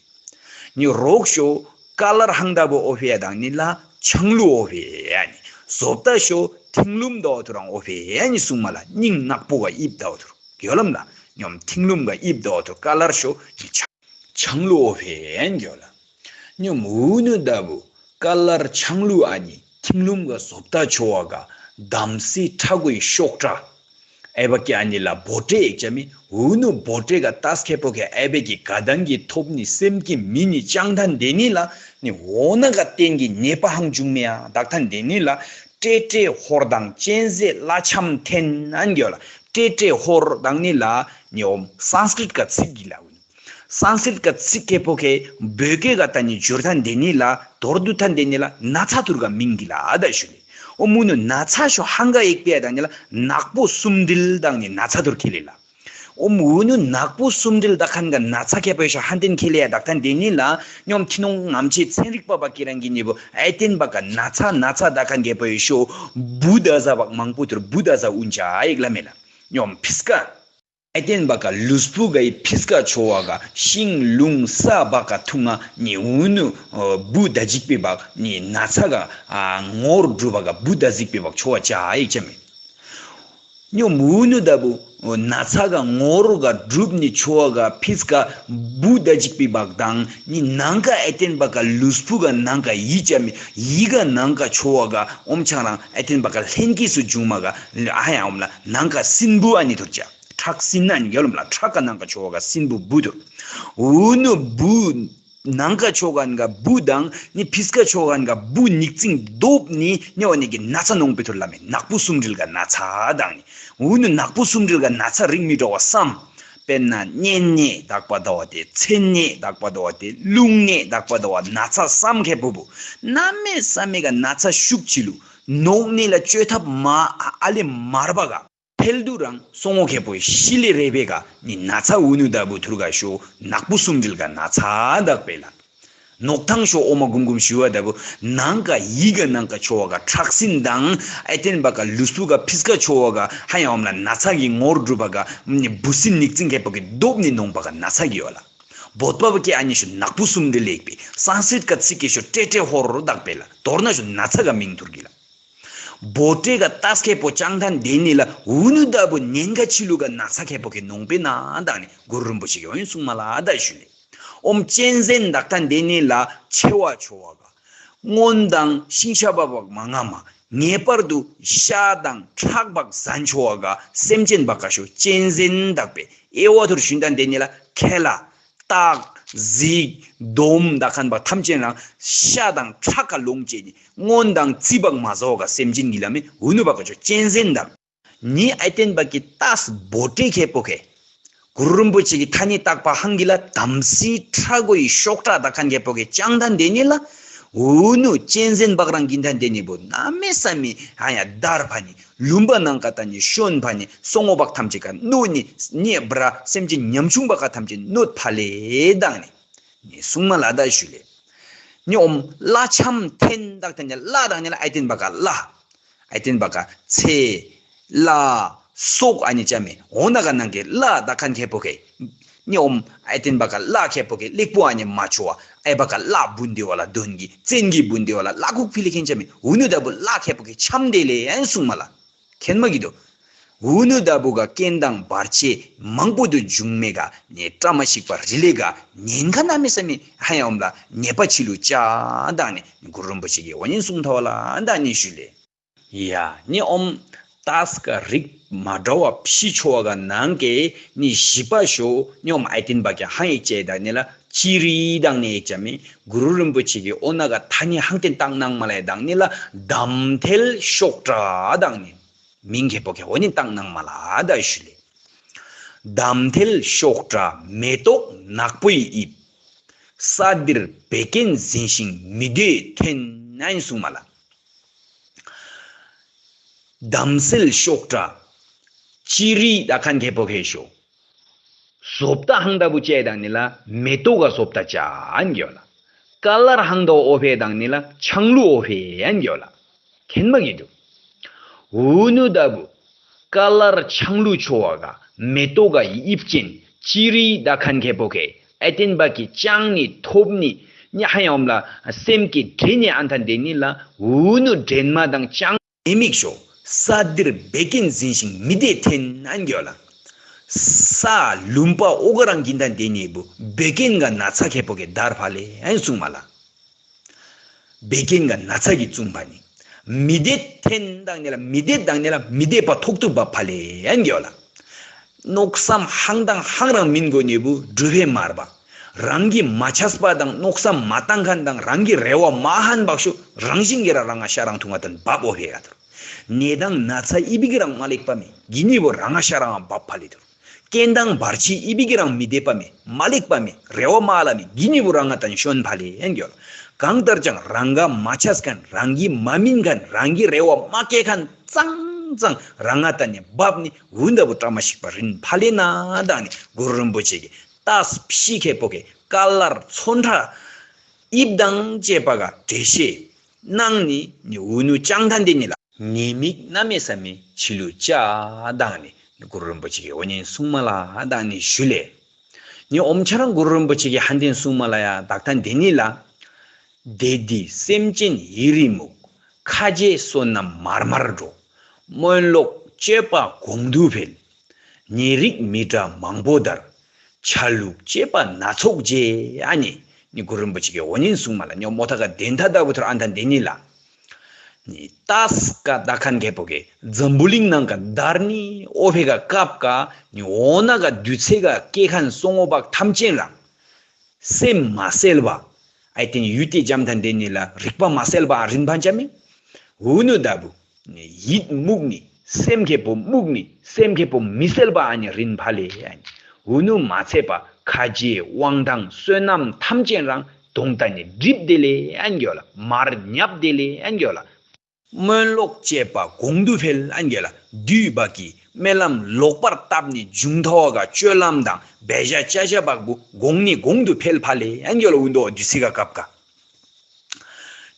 ནི་རོག་ཤོ་ཀ་ལར་ཧང་ད་བོ་ཨོ་ཕེ་ཡ་དང་ནི་ལ་ཆང་ལུ་ཨོ་ཕེ་ཡ་ནི། བཟོ་ལྟ་ཤོ་ཐིང་ལུམ་དོ་ཐུ་རང་ཨོ་ཕེ་ཡ་ནི་གསུང་མ་ལ་སྙིང་ནག་པོ་ག་ཨིབ་དོ་ཐུ་ར་གྱོ་ལམ་ལ་ཉོམ་ཐིང་ལུམ་ག་ཨིབ་དོ་ཐུ་ཀ་ལར་ཤོ་ནི་ཆང་ཆང་ལུ་ཨོ་ཕེ་ཡ་ནི་གྱོ་ལ་ཉོམ་འུ་ནུ་ད་བུ་ཀ་ལར་ཆང་ལུ་ཨ་ནི་ཐིང་ལུམ་ག་བཟོ་ལྟ་ཆོ་བ་ག་དམ་སྲི་ཁྲ་གོའི་གཤོག་སྒྲ། ཨའི་བ་ཀི་ཨ་ནི་ལ་བོ་ཏྲེ་ཡིག་ཅ་མི་འུ་ནུ་བོ་ཏྲེ་ག་ཏཱས་ཁེ་པོ་ཁེ་ཨའི་བ་ཀི་ག་དང་གི་ཐོབ་ནི་སེམས་ཀྱི་མི་ནི་ཅང་ཐན་དེ་ནི་ལ་ནི་འོ་ན་ག་བརྟེན་གི་ཉེས་པ་ཧང་བྱུང་མེ་ཡ་དག་ཐན་དེ་ནི་ལ་ཏྲེ་ཏྲེ་ཧོར་དང་གཅན་གཟན་བླ་འཆམ་འཐེན་ཨན་གྱོ་ལ་ཏྲེ་ཏྲེ་ཧོར་དང་ནི་ལ་ནི་འོམ་སང་སྐྲིཏ་ག་ཚིག་གི་ལ་འུ་ནུ། སང་སྐྲིཏ་ཀ་ཚིག་ཁེ་པོ་ཁེ་བོད་སྐད་ག་ད་ནི་འཇུར་ཐན་དེ་ནི་ལ་དོར་དུ་ཐན་དེ་ནི་ལ་ན་ཚ་ཐུར་ག་མིང་གི་ལ་ཨ་ད་ཞུ་ལེ། ཨོ་མུ་ནུ་ན་ཚ་ཤོ་ཧང་ག་ཡིག་པེ་ཡ་དང་ནི་ལ་ནག་པོ་སུམ་དྲིལ་དང་ནི་ན་ཚ་ཐུར་ཁེ་ལེ་ལ། ཨོ་མུ་ནུ་ནག་པོ་སུམ་དྲིལ་ད་ཁན་ག་ན་ཚ་ཁེ་པོ་ཤོ་ཧན་ཏེན་ཁེ་ལེ་ཡ་དག་ཐན་དེ་ནི་ལ་ཉོམ་ཁྱི་ནོང་ངམ་ཆེ་ཚན་རིག་པ་བ་ཀི་རང་གི་ནི་བོ་ཨའི་ཏེན་བ་ག་ན་ཚ་ན་ཚ་ད་ཁན་ཁེ་པོ་ཤོ་བུ་ད་ཟ་བག་མང་པོ་ཐུར་བུ་ད་ཟ་ཨུན་ཅ་ཡིག་ལ་མེ་ལ་ཉོམ་ཕིས་ཀ། ཨའི་ཏེན་བ་ཀ་ལུས་པོ་ག་ཡི་ཕིས་ཀ་ཆོ་བ་ག་ཤིང་ལུང་ས་བ་ཀ་ཐུང་ང་ནི་འུ་ནུ་བུ་ད་ཇིག་པི་བག་ནི་ན་ཚ་ག་ངོར་གྲུ་བ་ག་བུ་ད་ཟིག་པི་བག་ཆོ་བ་ཅ་ཡིག་ཅ་མེ། ཉོ་མུ་ནུ་ད་བུ་ན་ཚ་ག་ངོར་ག་གྲུབ་ནི་ཆོ་བ་ག་ཕིས་ཀ་བུ་ད་ཇིག་པི་བག་དང་ནི་ནང་ཀ་ཨའི་ཏེན་བ་ཀ་ལུས་པོ་ག་ནང་ཀ་ཡི་ཅ་མེ་ཡི་ག་ནང་ཀ་ཆོ་བ་ག་ཨོམ་ཆང་རང་ཨའི་ཏེན་བ་ཀ་ལྷན་སྐྱེས་སུ་བྱུང་མ་ག་ཨ་ཡ་ཨོམ་ལ་ནང་ཀ་སྲིན་བུ་ཨ་ནི་ཐུར་ཅ། ཁྲག་སྲིན་ན་ཡོལ་མ་ལ་ཁྲག་ག་ནང་ག་ཆོ་ག་སྲིན་བུ་བུ་དུ། འུ་ནུ་བུ་ནང་ག་ཆོ་ག་ན་ག་བུ་དང་ནི་ཕིས་ཀ་ཆོ་ག་ན་ག་བུ་ཉིག་ཙིང་རྡོབ་ནི་ཉེ་བ་ནི་གི་ན་ཚ་ནོང་པེ་ཐུར་ལ་མེ་ནག་པོ་སུམ་དྲིལ་ག་ན་ཚ་དང་ནི། འུ་ནུ་ནག་པོ་སུམ་དྲིལ་ག་ན་ཚ་རིགས་མི་འགྲོ་བ་སམ། དཔེར་ན་གཉན་ནད་དག་པ་དོ་བ་དེ་མཚན་ནད་དག་པ་དོ་བ་དེ་རླུང་ནད་དག་པ་དོ་བ་ན་ཚ་སམ་ཁེ་པོ་བུ། ན་མེ་ས་མེ་ག་ན་ཚ་ཤུགས་ཆི་ལུ། ནོག་ནི་ལ་བཅོས་ཐབས་མ་ཨ་ལེ་མར་བ་ག། ཐལ་དུ་རང་སོང་ངོ་ཁེ་པོ་ཤི་ལེ་རེ་བེ་ག་ནི་ན་ཚ་འུ་ནུ་ད་བུ་ཐུར་ག་ཤོ་ནག་པོ་སུམ་དྲིལ་ག་ན་ཚ་དག་པེ་ལ། ནོག་ཐང་ཤོ་ཨོ་མ་གུམ་གུམ་ཤུ་བ་ད་བུ་ནང་ག་ཡི་ག་ནང་ག་ཆོ་བ་ག་ཁྲག་སྲིན་དང་ཨའི་ཏེན་བ་ག་ལུས་པོ་ག་ཕིས་ཀ་ཆོ་བ་ག་ཧ་ཡ་ཨོམ་ལ་ན་ཚ་གི་ངོར་གྲུ་བ་ག་ནི་བུ་སྲིན་ཉིག་ཙིང་ཁེ་པོ་གི་རྡོབ་ནི་ནོང་པ་ག་ན་ཚ་གི་ཡོ་ལ། བོད་པ་བ་ཀེ་ཨ་ནི་ཤོ་ནག་པོ་སུམ་དྲིལ་ལེག་པེ་སང་སྲིད་ག་ཚིག་གི་ཤོ་ཏྲེ་ཏྲེ་ཧོར་དག་པེ་ལ་དོར་ན་ཤོ་ན་ཚ་ག་མིང་ཐུར་གི་ལ། བོ་ཏྲེ་ག་ཏཱས་ཁེ་པོ་ཅང་ཐན་དེ་ནི་ལ་འུ་ནུ་ད་བུ་ཉེན་ཁ་ཆི་ལུ་ག་ན་ཚ་ཁེ་པོ་ཁེ་ནོང་པེ་ན་དག་ནི་གུ་རུ་རིན་པོ་ཆེ་གི་འོན་སུང་མ་ལ་ད་ཞུ་ལེ། ཨོམ་གཅན་གཟན་དག་ཐན་དེ་ནི་ལ་ཆེ་བ་ཆོ་བ་ག་སྔོན་དང་ཤིང་ཤ་བ་བག་མ་ང་མ་ངེས་པར་དུ་ཤ་དང་ཁྲག་བག་ཟན་ཆོ་བ་ག་སེམས་ཅན་བག་ག་ཤོ་གཅན་གཟན་དག་པེ་ཨེ་བ་ཐུར་ཤུན་ཐན་དེ་ནི་ལ་ཁེ་ལ། སྟག་གཟིག་སྡོམ་དག་ཁན་བག་ཐམས་ཅད་རང་ཤ་དང་ཁྲག་ག་ལོངས་བཅས་ནི། སྔོན་དང་རྩིས་བག་མ་ཟ་བ་ག་སེམས་ཅན་གྱི་ལ་མེ་འུ་ནུ་བག་ག་ཆོ་གཅན་གཟན་དང་། ནི་ཨའི་ཏེན་བག་གི་ཏཱས་བོ་ཏྲེ་ཁེ་པོ་ཁེ། གུ་རུ་རིན་པོ་ཆེ་གི་ཐ་སྙད་བཏགས་པ་ཧང་གི་ལ་དམ་སྲི་ཁྲ་གོའི་གཤོག་སྒྲ་དག་ཁན་ཁེ་པོ་ཁེ་ཅང་ཐན་དེ་ནི་ལ། འུ་ནུ་གཅན་གཟན་བག་རང་གིན་ཐན་དེ་ནི་བུ་ན་མེ་ས་མེ་ཧ་ཡ་དར་ཕ་ནི། ལུམ་པ་ནང་ཀ་ཏ་ནི་ཤོན་ཕ་ནི་སོང་ངོ་བག་ཐམས་ཅད་ཀ་ནོ་ནི་ནི་བྲ་སེམས་ཅན་ཉམ་ཆུང་བག་ཀ་ཐམས་ཅད་ནོ་ཕ་ལེ་དང་ནི་ནི་སུང་མ་ལ་ད་ཞུ་ལེ། ནི་ཨོམ་བླ་འཆམ་འཐེན་དག་ཐན་ནི་བླ་དང་ནི་ལ་ཨའི་ཏེན་བག་ག་བླ་ཨའི་ཏེན་བག་ག་ཚེ་བླ་སོགས་ཨ་ནི་ཅ་མེ་འོ་ན་ག་ནང་གི་བླ་དག་ཁན་ཁེ་པོ་ཁེ། ནི་ཨོམ་ཨའི་ཏེན་བག་ག་བླ་ཁེ་པོ་ཁེ་ལེགས་པོ་ཨ་ནི་མ་ཆོ་བ་ཨའི་བག་ག་བླ་བུན་དེ་བ་ལ་དོན་གི་བཙན་གི་བུན་དེ་བ་ལ་བླ་ཁུག་ཕི་ལེ་ཁེན་ཅ་མེ་འུ་ནུ་ད་བུ་བླ་ཁེ་པོ་ཁེ་འཆམ་དེ་ལེ་ཨན་སུང་མ་ལ། ཁེན་མ་གི་དོ། འུ་ནུ་ད་བུ་ག་རྐྱེན་དང་བར་ཆད་མང་པོ་དུ་འབྱུང་མེ་ག་ནི་བཀྲ་མ་ཤིས་པ་རི་ལེ་ག་ཉེན་ཁ་ན་མེ་ས་མེ་ཧ་ཡ་ཨོམ་ལ་ཉེས་པ་ཆི་ལུ་ཅ་དག་ནི་གུ་རུ་རིན་པོ་ཆེ་གི་འོ་ཉེན་སུང་ཐ་བ་ལ་དག་ནི་ཞུ་ལེ། ཡ་ནི་ཨོམ་ཏཱས་ཀ་རིགས་མ་འདྲ་བ་ཕྱི་ཆོ་བ་ག་ནང་གི་ནི་བཞི་པ་ཤོ་ནི་ཨོམ་ཨའི་ཏེན་བག་ག་ཧ་ཡིག་ཅེ་དག་ནི་ལ་ཅི་རི་དག་ནི་ཡིག་ཅ་མེ་གུ་རུ་རིན་པོ་ཆེ་གི་འོ་ན་ག་ཐ་སྙད་ཧང་ཏེན་བཏགས་གནང་མ་ལ་དག་ནི་ལ་དམ་ཐལ་གཤོག་སྒྲ་དག་ནི། མིང་ཁེ་པོ་ཁེ་འོ་ནི་བཏགས་གནང་མ་ལ་ད་ཞུ་ལེ། དམ་ཐལ་གཤོག་སྒྲ་མེ་ཏོག་ནག་པོའི་དབྱིབས། ས་འདིར་བད་ཀན་འཛིན་ཞིང་མི་བདེ་ཐོན་ན་ཡིན་གསུངས་མ་ལ། དམ་སེལ་ཤོག་དྲ། ཅི་རི་ད་ཁན་ཁེ་པོ་ཁེ་ཤོ། བཟོ་ལྟ་ཧང་ད་བུ་ཅེ་དང་ནི་ལ་མེ་ཏོག་ག་བཟོ་ལྟ་ཅ་ཨན་གྱོ་ལ། ཀ་ལར་ཧང་ད་ཨོ་ཕེ་དང་ནི་ལ་ཆང་ལུ་ཨོ་ཕེ་ཨན་གྱོ་ལ། ཁེན་མ་གི་དུ། ཨུ་ནུ་ད་བུ། ཀ་ལར་ཆང་ལུ་ཆོ་བ་ག་མེ་ཏོག་ག་ཡིབ་ཅན་ཅི་རི་ད་ཁན་ཁེ་པོ་ཁེ་ཨ་ཏེན་བ་གི་ཅང་ནི་ཐོབ་ནི་ཉ་ཧ་ཡོམ་ལ་སེམས་ཀྱི་དྲེ་ནི་ཨན་ཐན་དེ་ནི་ལ་ཨུ་ནུ་དྲེན་མ་དང་ཅང་། ཉེས་དམིགས་ཤོ། ས་འདིར་བད་ཀན་འཛིན་ཞིང་མི་བདེ་འཐེན་ཨན་གྱོ་ལ། ས་ལུམ་པ་ཨོ་ག་རང་གིན་ཐན་དེ་ནི་བུ་བད་ཀན་ག་ན་ཚ་ཁེ་པོ་ཁེ་དར་ཕ་ལེ་ཨན་གསུང་མ་ལ། བད་ཀན་ག་ན་ཚ་གི་བཙུན་པ་ནི། མི་བདེ་འཐེན་དང་ནི་ལ་མི་བདེ་དང་ནི་ལ་མི་བདེ་བ་ཐོག་ཏུ་བབ་ཕ་ལེ་ཨན་གྱོ་ལ། མནོ་བསམ་ཧང་དང་ཧང་རང་མིན་གོ་ནི་བུ་གྲུ་ཕེ་མར་བ། རང་གི་མ་ཆས་པ་དང་མནོ་བསམ་མ་བཏང་མཁན་དང་རང་གི་རེ་བ་མ་ཧན་བག་ཤུ་རང་བཞིན་གྱི་ར་རང་ང་ཤ་རང་ཐུང་བ་དང་བབ་ཨོ་ཕེ་ག་ཐུར། ནད་དང་ན་ཚ་ཨི་བི་གི་རང་མ་ལེགས་པ་མེ་གི་ནི་བུ་རང་ང་ཤ་རང་བབ་ཕ་ལེ་ཐུར། རྐྱེན་དང་བར་ཆད་ཨི་བི་གི་རང་མི་བདེ་པ་མེ་མ་ལེགས་པ་མེ་རེ་བ་མ་ལ་མེ་གི་ནི་བུ་རང་ང་དང་ཤོན་ཕ་ལེ་ཨན་གྱོ་ལ། གང་ལྟར་ཀྱང་རང་ག་མ་ཆས་མཁན་རང་གི་མ་མིན་མཁན་རང་གི་རེ་བ་མ་སྐྱེ་མཁན་ཙང་ཙང་རང་ང་དང་ནི་བབ་ནི། འུན་ད་བུ་བཀྲ་མ་ཤིག་པ་རིན་ཕ་ལེ་ན་དང་ནི་གུ་རུ་རིན་པོ་ཆེ་གི་ཏཱས་ཕྱི་ཁེ་པོ་ཁེ་ཀ་ལར་ཚོན་ཁྲ་དབྱིབས་དང་བཅས་པ་ག་འགྲེལ་བཤད་གནང་ནི་ནི་འུ་ནུ་ཅང་ཐན་དེ་ནི་ལ་ཉེས་དམིགས་གནམ་མེད་ས་མེད་ཕྱི་ལུ་ཅ་དང་ནི་ནི་གུ་རུ་རིན་པོ་ཆེ་གི་འོ་ཉན་གསུང་མ་ལ་དང་ནི་ཞུ་ལེ། ནི་ཨོམ་ཆ་རང་གུ་རུ་རིན་པོ་ཆེ་གི་ཧན་ཏེན་གསུང་མ་ལ་ཡ་དག་ཐན་དེ་ནི་ལ། དེ་འདི་སེམས་ཅན་ཡི་རི་མུག་ཁ་རྗེ་བསོད་ནམས་མར་མར་འགྲོ། སྨོན་ལོག་སྤྱོད་པ་གོང་དུ་འཕེལ། ཉེ་རིགས་མི་དགྲ་མང་པོ་དར། ཆ་ལུགས་སྤྱོད་པ་སྣ་ཚོགས་རྗེ་ཨ་ནི། ནི་གུ་རུ་རིན་པོ་ཆེ་གི་འོ་ཉན་གསུང་མ་ལ་ཉོ་མོ་ཐ་ག་དེན་ཐ་ད་བུ་ཐུར་ཨན་ཐན་དེ་ནི་ལ། ནི་ཏཱས་ཀ་ད་ཁན་ཁེ་པོ་ཁེ་འཛམ་བུ་གླིང་ནང་ག་དར་ནི་ཨོ་ཕེ་ག་ཀབ་ཀ་ནི་འོ་ན་ག་དུས་ཚེ་ག་སྐྱེ་ཁན་སོང་ངོ་བག་ཐམས་ཅད་རང་། སེམས་མ་གསལ་བ། ཨའི་ཏེན་ཡུལ་ཏེ་འཇམ་ཐན་དེ་ནི་ལ་རིག་པ་མ་གསལ་བ་རིན་ཕན་ཅ་མེ། འུ་ནུ་ད་བུ། ཡིད་མུག་ནི་སེམས་ཁེ་པོ་མུག་ནི་སེམས་ཁེ་པོ་མི་གསལ་བ་ཨ་ནི་རིན་ཕ་ལེ་ཨ་ནི། འུ་ནུ་མ་ཚད་པ་ཁ་རྗེ་དབང་ཐང་བསོད་ནམས་ཐམས་ཅད་རང་དོང་ད་ནི་སྒྲིབ་དེ་ལེ་ཨ་ནི་གྱོ་ལ་མར་ཉབ་དེ་ལེ་ཨ་ནི་གྱོ་ལ། སྨོན་ལོག་སྤྱད་པ་གོང་དུ་འཕེལ་ཨན་གྱོ་ལ། དུས་བག་གི་སྨོན་ལམ་ལོག་པར་བཏབ་ནི་འབྱུང་ཐོག་ག་སྤྱོད་ལམ་དང་འབད་བཞག་བྱ་བཞག་བག་བུ་གོང་ནི་གོང་དུ་འཕེལ་ཕ་ལེ་ཨན་གྱོ་ལ། འུ་འདོ་དུས་སི་ག་སྐབས་ཀ་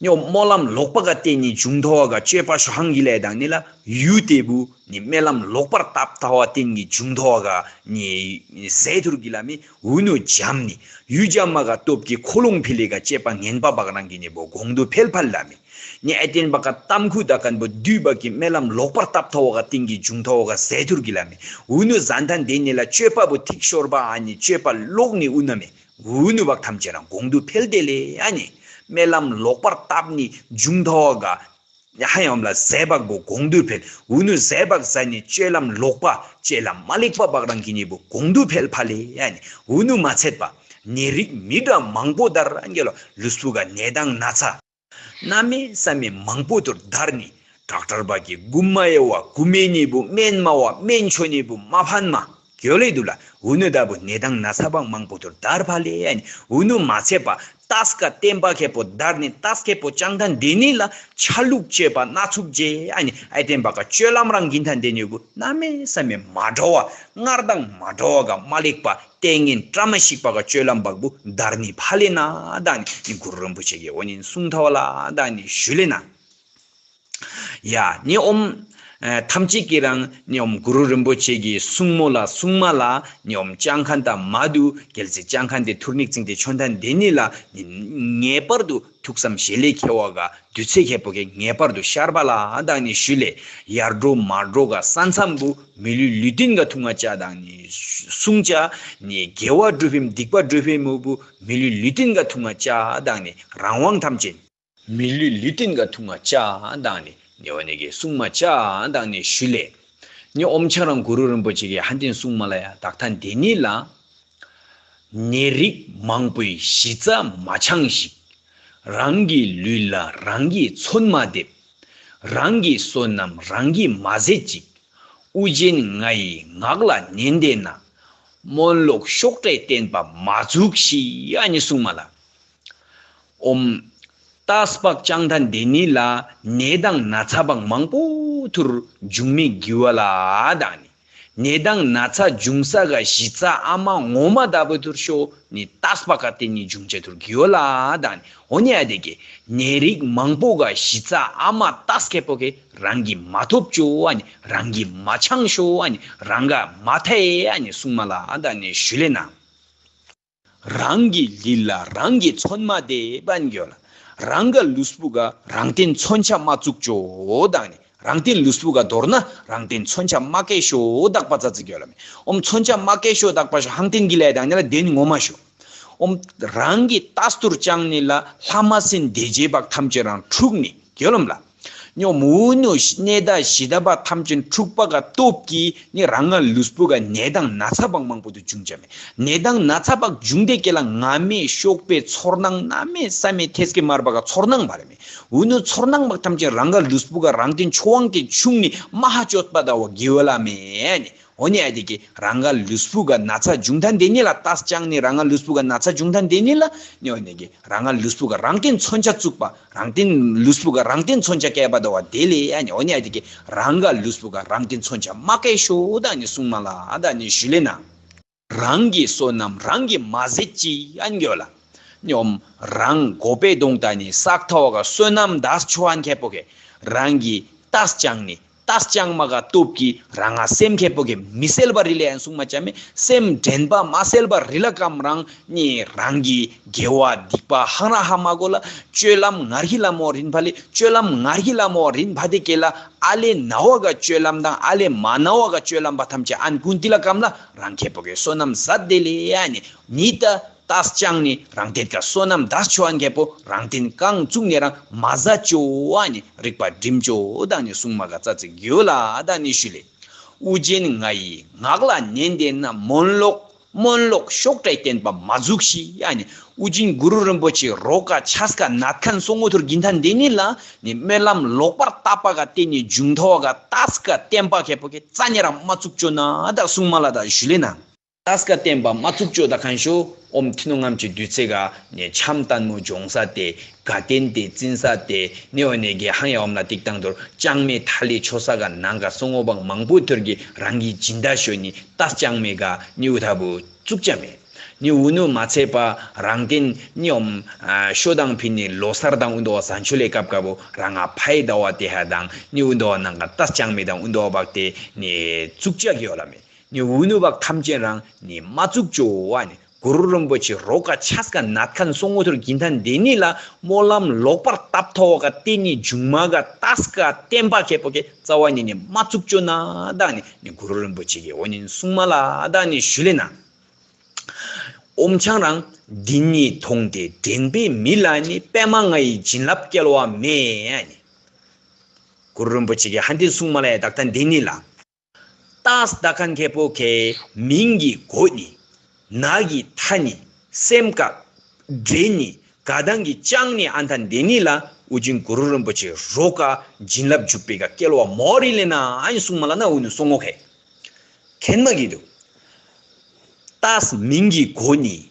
ཉོ་སྨོན་ལམ་ལོག་པ་ག་བརྟེན་ནི་འབྱུང་ཐོག་ག་སྤྱོད་པ་ཤོ་ཧང་གི་ལས་དང་ནི་ལ་ཡུ་ཏེ་བུ་ནི་སྨོན་ལམ་ལོག་པར་བཏབ་ཐོག་བ་བརྟེན་གི་འབྱུང་ཐོག་ག་ནི་ཟས་ཐུར་གི་ལ་མི། འུ་ནུ་འཇམ་ནི། ཡུ་འཇམ་མ་ག་སྟོབས་ཀྱི་ཁོ་ལོང་ཕི་ལེ་ག་སྤྱད་པ་ངན་པ་བག་རང་གི་ནི་བོ་གོང་དུ་འཕེལ་ཕ་ལ་མི། ནི་ཨེ་ཏེན་བག་ག་གཏམ་ཁུ་ད་ཀན་བོ་དུས་བག་གི་སྨོན་ལམ་ལོག་པར་བཏབ་ཐོག་ག་བརྟེན་གི་འབྱུང་ཐོག་ག་ཟས་ཐུར་གི་ལ་མི། འུ་ནུ་ཟན་ཐན་དེ་ནི་ལ་སྤྱོད་པ་བོ་ཐིག་ཤོར་བ་ཨ་ནི་སྤྱོད་པ་ལོག་ནི་འུ་ན་མི། འུ་ནུ་བག་ཐམས་ཅད་རང་གོང་དུ་འཕེལ་དེ་ལེ་ཨ་ནི། སྨོན་ལམ་ལོག་པར་བཏབ་ནི་འབྱུང་ཐོག་ག་ཧ་ཡོམ་ལ་ཟས་བག་བོ་གོང་དུ་འཕེལ། འུ་ནུ་ཟས་བག་ཟ་ནི་སྤྱོད་ལམ་ལོག་པ་སྤྱོད་ལམ་མ་ལེགས་པ་བག་རང་གི་ནི་བོ་གོང་དུ་འཕེལ་ཕ་ལེ་ཨ་ནི། འུ་ནུ་མ་ཚད་པ་ནད་རིགས་མི་འདྲ་མང་པོ་དར་ཨ་ནི་གྱོ་ལ། ལུས་པོ་ག་ནད་དང་ན་ཚ་གནམ་མེད་ས་མེད་མང་པོ་ཐུར་དར་ནི། ཌོག་ཊར་བག་གི་གུ་མ་ཡོ་བ་གུ་མེ་ནི་བུ་སྨན་མ་བ་སྨན་ཆོ་ནི་བུ་མ་ཕན་མ་གྱོ་ལེ་དུ་ལ། འུ་ནུ་ད་བུ་ནད་དང་ན་ཚ་བག་མང་པོ་ཐུར་དར་ཕ་ལེ་ཨ་ནི། འུ་ནུ་མ་ཚད་པ་ཏཱས་ཀ་བསྟན་པ་ཁེ་པོ་དར་ནི་ཏཱས་ཁེ་པོ་ཅང་ཐན་དེ་ནི་ལ་ཆ་ལུགས་སྤྱོད་པ་སྣ་ཚུགས་རྗེ་ཨ་ནི། ཨའི་ཏེན་བག་ག་སྤྱོད་ལམ་རང་གིན་ཐན་དེ་ནི་བུ་གནམ་མེད་ས་མེད་མ་འདྲ་བ་སྔར་དང་མ་འདྲ་བ་ག་མ་ལེགས་པ་ལྟས་ངན་བཀྲ་མ་ཤིག་པ་ག་སྤྱོད་ལམ་བག་བུ་དར་ནི་ཕ་ལེ་ན་དང་ནི་གུ་རུ་རིན་པོ་ཆེ་གི་འོ་ཉན་གསུང་ཐོག་ལ་དང་ནི་ཞུ་ལེ་ན། ཡ་ནི་ཨོམ། ཨ་ཐམས་ཅད་ཀྱི་རང་ནི་ཨོམ་གུ་རུ་རིན་པོ་ཆེ་གི་གསུང་མོ་ལ་གསུང་མ་ལ་ནི་ཨོམ་ཅང་ཁན་ད་མ་དུ་རྒྱལ་སྲས་ཅང་ཁན་དེ་ཐུར་ནིག་ཚིང་དེ་ཆོན་ཐན་དེ་ནི་ལ་ནི་ངེས་པར་དུ་ཐུགས་བསམ་བཞེས་ལེ་ཁེ་བ་ག་དུས་ཚེ་ཁེ་པོ་གེ་ངེས་པར་དུ་ཤར་བ་ལ་དང་ནི་ཞུ་ལེ། ཡར་འགྲོ་མར་འགྲོ་ག་ས་མཚམས་བུ་མི་ལུས་ལུས་རྟེན་ག་ཐུང་ང་ཅ་དང་ནི་གསུང་ཅ་ནི་དགེ་བ་སྒྲུབ་ཕིམ་སྡིག་པ་སྒྲུབ་ཕིམ་མོ་བུ་མི་ལུས་ལུས་རྟེན་ག་ཐུང་ང་ཅ་དང་ནི་རང་དབང་ཐམས་ཅད། མི་ལུས་ལུས་རྟེན་ག་ཐུང་ང་ཅ་དང་ནི་ནེ་བ་ནེ་གེ་གསུང་མ་ཅ་དང་ནི་ཞུ་ལེ། ནི་ཨོམ་ཆ་རང་གུ་རུ་རིན་པོ་ཆེ་གི་ཧན་ཏེན་གསུང་མ་ལ་ཡ་དག་ཐན་དེ་ནི་ལ། ནད་རིགས་མང་པོའི་གཞི་རྩ་མ་ཆང་ཞིག་རང་གི་ལུས་ལ་རང་གིས་མཚོན་མ་འདེབས། རང་གི་བསོད་ནམས་རང་གིས་མ་ཟད་ཅིག་ཨུ་རྒྱན་ང་ཡི་ངག་ལ་ཉན་བདེ་ན། སྨོན་ལོག་ཤོག་དྲའི་བསྟན་པ་མ་འཛུགས་ཤིག་ཨ་ནི་གསུང་མ་ལ། ཨོམ། ཏས་པག་ཅང་ཐན་དེ་ནི་ལ་ནད་དང་ན་ཚ་བག་མང་པོ་ཐུར་འབྱུང་མི་གི་བ་ལ་དང་ནི། ནད་དང་ན་ཚ་འབྱུང་ས་ག་གཞི་རྩ་ཨ་མ་ངོ་མ་ད་བུ་ཐུར་ཤོ་ནི་ཏས་པག་ག་དེ་ནི་འབྱུང་ཆ་ཐུར་གི་བ་ལ་དང་ནི། འོ་ནི་ཨ་དེ་གི་ནད་རིགས་མང་པོ་ག་གཞི་རྩ་ཨ་མ་ཏས་ཁེ་པོ་གི་རང་གི་མ་ཐོབ་ཅོ་ཨ་ནི་རང་གི་མ་ཆང་ཤོ་ཨ་ནི་རང་ག་མ་ཐེ་ཨ་ནི་གསུང་མ་ལ་ཨ་ད་ནི་ཞུ་ལེ་ན། རང་གི་ལུས་ལ་རང་གི་མཚོན་མ་དེ་བན་གྱོ་ལ། རང་ག་ལུས་པོ་ག་རང་བརྟེན་མཚོན་ཆ་མ་བཙུགས་ཅོ་དག་ནི། རང་བརྟེན་ལུས་པོ་ག་མདོར་ན་རང་བརྟེན་མཚོན་ཆ་མ་སྐྱེས་ཤོ་དག་པ་ཙ་ཙི་གྱོ་ལ་མེ། ཨོམ་མཚོན་ཆ་མ་སྐྱེས་ཤོ་དག་པ་ཤོ་ཧང་བརྟེན་གྱི་ལས་དང་ནི་ལ་བདེན་ངོ་མ་ཤོ། ཨོམ་རང་གི་ཏས་ཐུར་ཅང་ནི་ལ་ལྷ་མ་སྲིན་སྡེ་བརྒྱད་པ་ཐམས་ཅད་རང་འཁྲུག་ནི་གྱོ་ལམ་ལ། ཉོ་མུ་ནུ་གནས་ད་ཞི་ད་པ་ཐམས་ཅད་འཁྲུག་པ་ག་སྟོབས་ཀྱིས་ནི་རང་ང་ལུས་པོ་ག་ནད་དང་ན་ཚ་བག་མང་པོ་དུ་འབྱུང་ཅ་མེ། ནད་དང་ན་ཚ་བག་འབྱུང་དེ་ཀེ་ལ་ང་མེ་ཤོག་པའི་ཚོར་སྣང་ན་མེ་ས་མེ་ཐེས་ཀེ་མར་བ་ག་ཚོར་སྣང་བ་རེ་མེ། འུ་ནུ་ཚོར་སྣང་བག་ཐམས་ཅད་རང་ང་ལུས་པོ་ག་རང་བརྟེན་ཆོ་དབང་གི་ཆུང་ནི་མ་ཧ་ཅོད་པ་ད་བ་གི་བ་ལ་མེ་ནི། འོ་ནི་ཨ་དེ་གི་རང་ག་ལུས་པོ་ག་ན་ཚ་འབྱུང་ཐན་དེ་ནི་ལ་ཏས་ཅང་ནི་རང་ག་ལུས་པོ་ག་ན་ཚ་འབྱུང་ཐན་དེ་ནི་ལ་ནི་འོ་ནི་གི་རང་ག་ལུས་པོ་ག་རང་བརྟེན་མཚོན་ཆ་བཙུགས་པ་རང་བརྟེན་ལུས་པོ་ག་རང་བརྟེན་མཚོན་ཆ་སྐྱེས་པ་དོ་བ་དེ་ལས་ཨ་ནི་འོ་ནི་ཨ་དེ་གི་རང་ག་ལུས་པོ་ག་རང་བརྟེན་མཚོན་ཆ་མ་སྐྱེས་ཤོ་ད་ནི་གསུང་མ་ལ་ཨ་ད་ནི་ཞུ་ལེ་ན། རང་གི་བསོད་ནམས་རང་གི་མ་ཟད་ཅི་ཨ་ནི་གི་ལ། ཉོམ་རང་གོ་པའི་གདོང་ད་ནི་སག་ཐོ་ག་བསོད་ནམས་དས་ཆོ་ཨན་ཁེ་པོ་གེ་རང་གི་ཏས་ཅང་ནི། ཏས་ཅང་མ་ག་སྟོབས་ཀྱིས་རང་ང་སེམས་ཁེ་པོ་གི་མི་སེལ་བ་རི་ལེ་ཡན་གསུང་མ་ཅ་མེ། སེམས་དྲན་པ་མ་སེལ་བ་རི་ལ་ཀམ་རང་ནི་རང་གི་དགེ་བ་སྡིག་པ་ཧང་ར་ཧ་མ་གོ་ལ། སྤྱོད་ལམ་ངར་ཧི་ལ་མོ་རིན་ཕ་ལི་སྤྱོད་ལམ་ངར་ཧི་ལ་མོ་རིན་ཕ་དེ་ཀེ་ལ་ཨ་ལེ་ན་བ་ག་སྤྱོད་ལམ་དང་ཨ་ལེ་མ་ན་བ་ག་སྤྱོད་ལམ་པ་ཐམས་ཅད་ཨན་ཀུན་ཏི་ལ་ཀམ་ལ་རང་ཁེ་པོ་གི་བསོད་ནམས་ཟད་དེ་ལེ་ཡ་ནི་ནི་ད། ཏས་ཅང་ནི་རང་བརྟེན་ཀ་བསོད་ནམས་དས་ཆོ་ཨན་ཁེ་པོ་རང་བརྟེན་རྐང་བཙུགས་ནི་རང་མ་ཟ་ཅོ་ཨ་ནི་རིག་པ་སྒྲིམ་ཅོ་དང་ནི་གསུང་མ་ག་ཙ་ཙིག་གྱོ་ལ་དང་ནི་ཞུ་ལེ། ཨུ་རྒྱན་ང་ཡི་ངག་ལ་ཉན་དེ་ན་མོན་ལོག་མོན་ལོག་ཤོག་དྲའི་བསྟན་པ་མ་འཛུགས་ཤི་ཨ་ནི་ཨུ་རྒྱན་གུ་རུ་རིན་པོ་ཆེ་རོ་ཀ་ཆས་ཀ་ནད་ཁན་སོང་ངོ་ཐུར་གིན་ཐན་དེ་ནི་ལ་ནི་སྨོན་ལམ་ལོག་པར་བཏབ་པ་ག་དེ་ནི་འབྱུང་ཐོ་ག་ཏས་ཀ་བསྟན་པ་ཁེ་པོ་གི་རྩ་ཉེ་རང་མ་བཙུགས་ཅོ་ན་དང་གསུང་མ་ལ་དང་ཞུ་ལེ་ན། ཏས་ཀ་བསྟན་པ་མ་བཙུགས་ཅོ་ད་ཁན་ཤོ་ཨོམ་ཐི་ནོ་ངམ་ཆེ་དུས་ཚེ་ག་ནས་འཆམ་ལྟད་མོ་སྦྱོང་ས་དེ་དགའ་སྟན་དེ་བཙིན་ས་དེ་ནི་འོ་ནས་གི་ཧང་ཡ་ཨོམ་ལ་ཏིག་ཏང་དོར་ཅང་མེ་ཐ་ལི་ཆོ་ས་ག་ནང་ག་སོང་ངོ་བང་མང་པོ་ཐོར་གི་རང་གི་སྦྱིན་བདག་ཤོ་ནི་ཏས་ཅང་མེ་ག་ནི་འུ་ཐ་བུ་བཙུགས་ཅ་མེ། ནི་འུ་ནུ་མ་ཚད་པ་རང་བརྟེན་ནི་ཨོམ་ཤོ་དང་ཕི་ནི་ལོ་སར་དང་འུ་འདོ་བ་ས་ཆུ་ལེ་སྐབས་སྐབས་བོ་རང་ང་ཕའི་ཟླ་བ་དེ་ཧ་དང་ནི་འུ་འདོ་བ་ནང་ག་ཏས་ཅང་མེ་དང་འུ་འདོ་བ་བག་དེ་ནི་བཙུགས་ཅ་གི་ཡོ་ལ་མེ། ནི་འུ་ནུ་བག་ཐམས་ཅད་རང་ནི་མ་བཙུགས་ཅོ་བ་ནི་གུ་རུ་རིན་པོ་ཆེ་རོ་ཀ་ཆས་ཀ་ནད་ཁན་སོང་ངོ་ཐུར་གིན་ཐན་དེ་ནི་ལ་སྨོན་ལམ་ལོག་པར་བཏབ་ཐོ་བ་ག་དེ་ནི་འབྱུང་མ་ག་ཏས་ཀ་བསྟན་པ་ཁེ་པོ་གེ་རྩ་བ་ནི་ནི་མ་བཙུགས་ཅོ་ན་དང་ནི་ནི་གུ་རུ་རིན་པོ་ཆེ་གི་འོ་ནི་གསུང་མ་ལ་དང་ནི་ཞུ་ལེ་ན། ཨོམ་ཆང་རང་འདི་ཉིད་མཐོང་སྟེ་དྲན་པའི་མི་ལ་ནི་པད་མ་ང་ཡི་བྱིན་རླབས་སྐྱེལ་བ་མེད་ནི། གུ་རུ་རིན་པོ་ཆེ་གི་ཧན་ཏིན་གསུང་མ་ལ་ཡ་དག་ཐན་དེ་ནི་ལ། ཏས་ད་ཁན་ཁེ་པོ་ཁེ་མིང་གི་གོ་ནི། ན་གི་ཐ་ནི། སེམས་ཀ་འདྲེ་ནི། ག་དང་གི་ཅང་ནི་ཨན་ཐན་དེ་ནི་ལ་ཨུ་རྒྱན་གུ་རུ་རིན་པོ་ཆེ་རོ་ཀ་བྱིན་རླབས་འཇུག་པའི་ཀ་སྐྱེལ་བ་མོ་རི་ལེ་ན་ཨན་གསུང་མ་ལ་ན་ཨུ་ནུ་སོང་ངོ་ཁེ། ཁེན་མ་གི་དུ། ཏས་མིང་གི་གོ་ནི།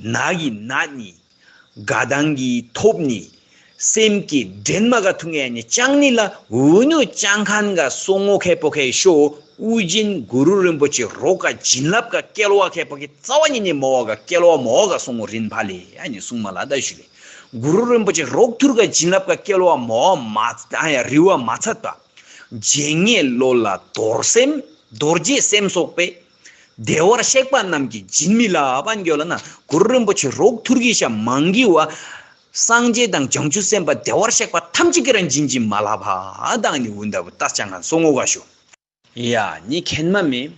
ན་གི་ན་ནི། ག་དང་གི་ཐོབ་ནི། སེམས་ཀྱི་འདྲེན་མ་ག་ཐུང་ཡ་ནི་ཅང་ནི་ལ་འུ་ནུ་ཅང་ཁན་ག་སོང་ངོ་ཁེ་པོ་ཁེ་ཤོ་ཨུ་རྒྱན་གུ་རུ་རིན་པོ་ཆེ་རོ་ཀ་བྱིན་རླབས་ག་སྐྱེལ་བ་ཁེ་པོ་ཁེ་རྩ་བ་ཉིད་ནི་མོ་བ་ག་སྐྱེལ་བ་མོ་བ་ག་སོང་ངོ་རིན་ཕ་ལེ་ཨ་ནི་གསུང་མ་ལ་ད་ཞུ་ལེ། གུ་རུ་རིན་པོ་ཆེ་རོག་ཐུར་ག་བྱིན་རླབས་ག་སྐྱེལ་བ་མོ་བ་མ་ཨ་ཡ་རི་བ་མ་ཚད་པ། བརྗེད་ངས་བློ་ལ་རྡོར་སེམས་རྡོ་རྗེ་སེམས་སོགས་པས། བདེ་བར་གཤེགས་པ་རྣམས་ཀྱི་སྦྱིན་མི་ལ་བན་གྱོ་ལ་ན་གུ་རུ་རིན་པོ་ཆེ་རོག་ཐུར་གྱི་ཤ་མང་གི་བ། སངས་རྒྱས་དང་བྱང་ཆུབ་སེམས་དཔའ་བདེ་བར་གཤེགས་པ་ཐམས་ཅད་ཀྱི་རང་སྦྱིན་གྱི་མ་ལ་བ་དང་ནི་འུན་ད་བུ་ཏ་ཅང་ང་སོ་ངོ་ག་ཤོ། ཡ་ནི་ཁེན་མ་མེ།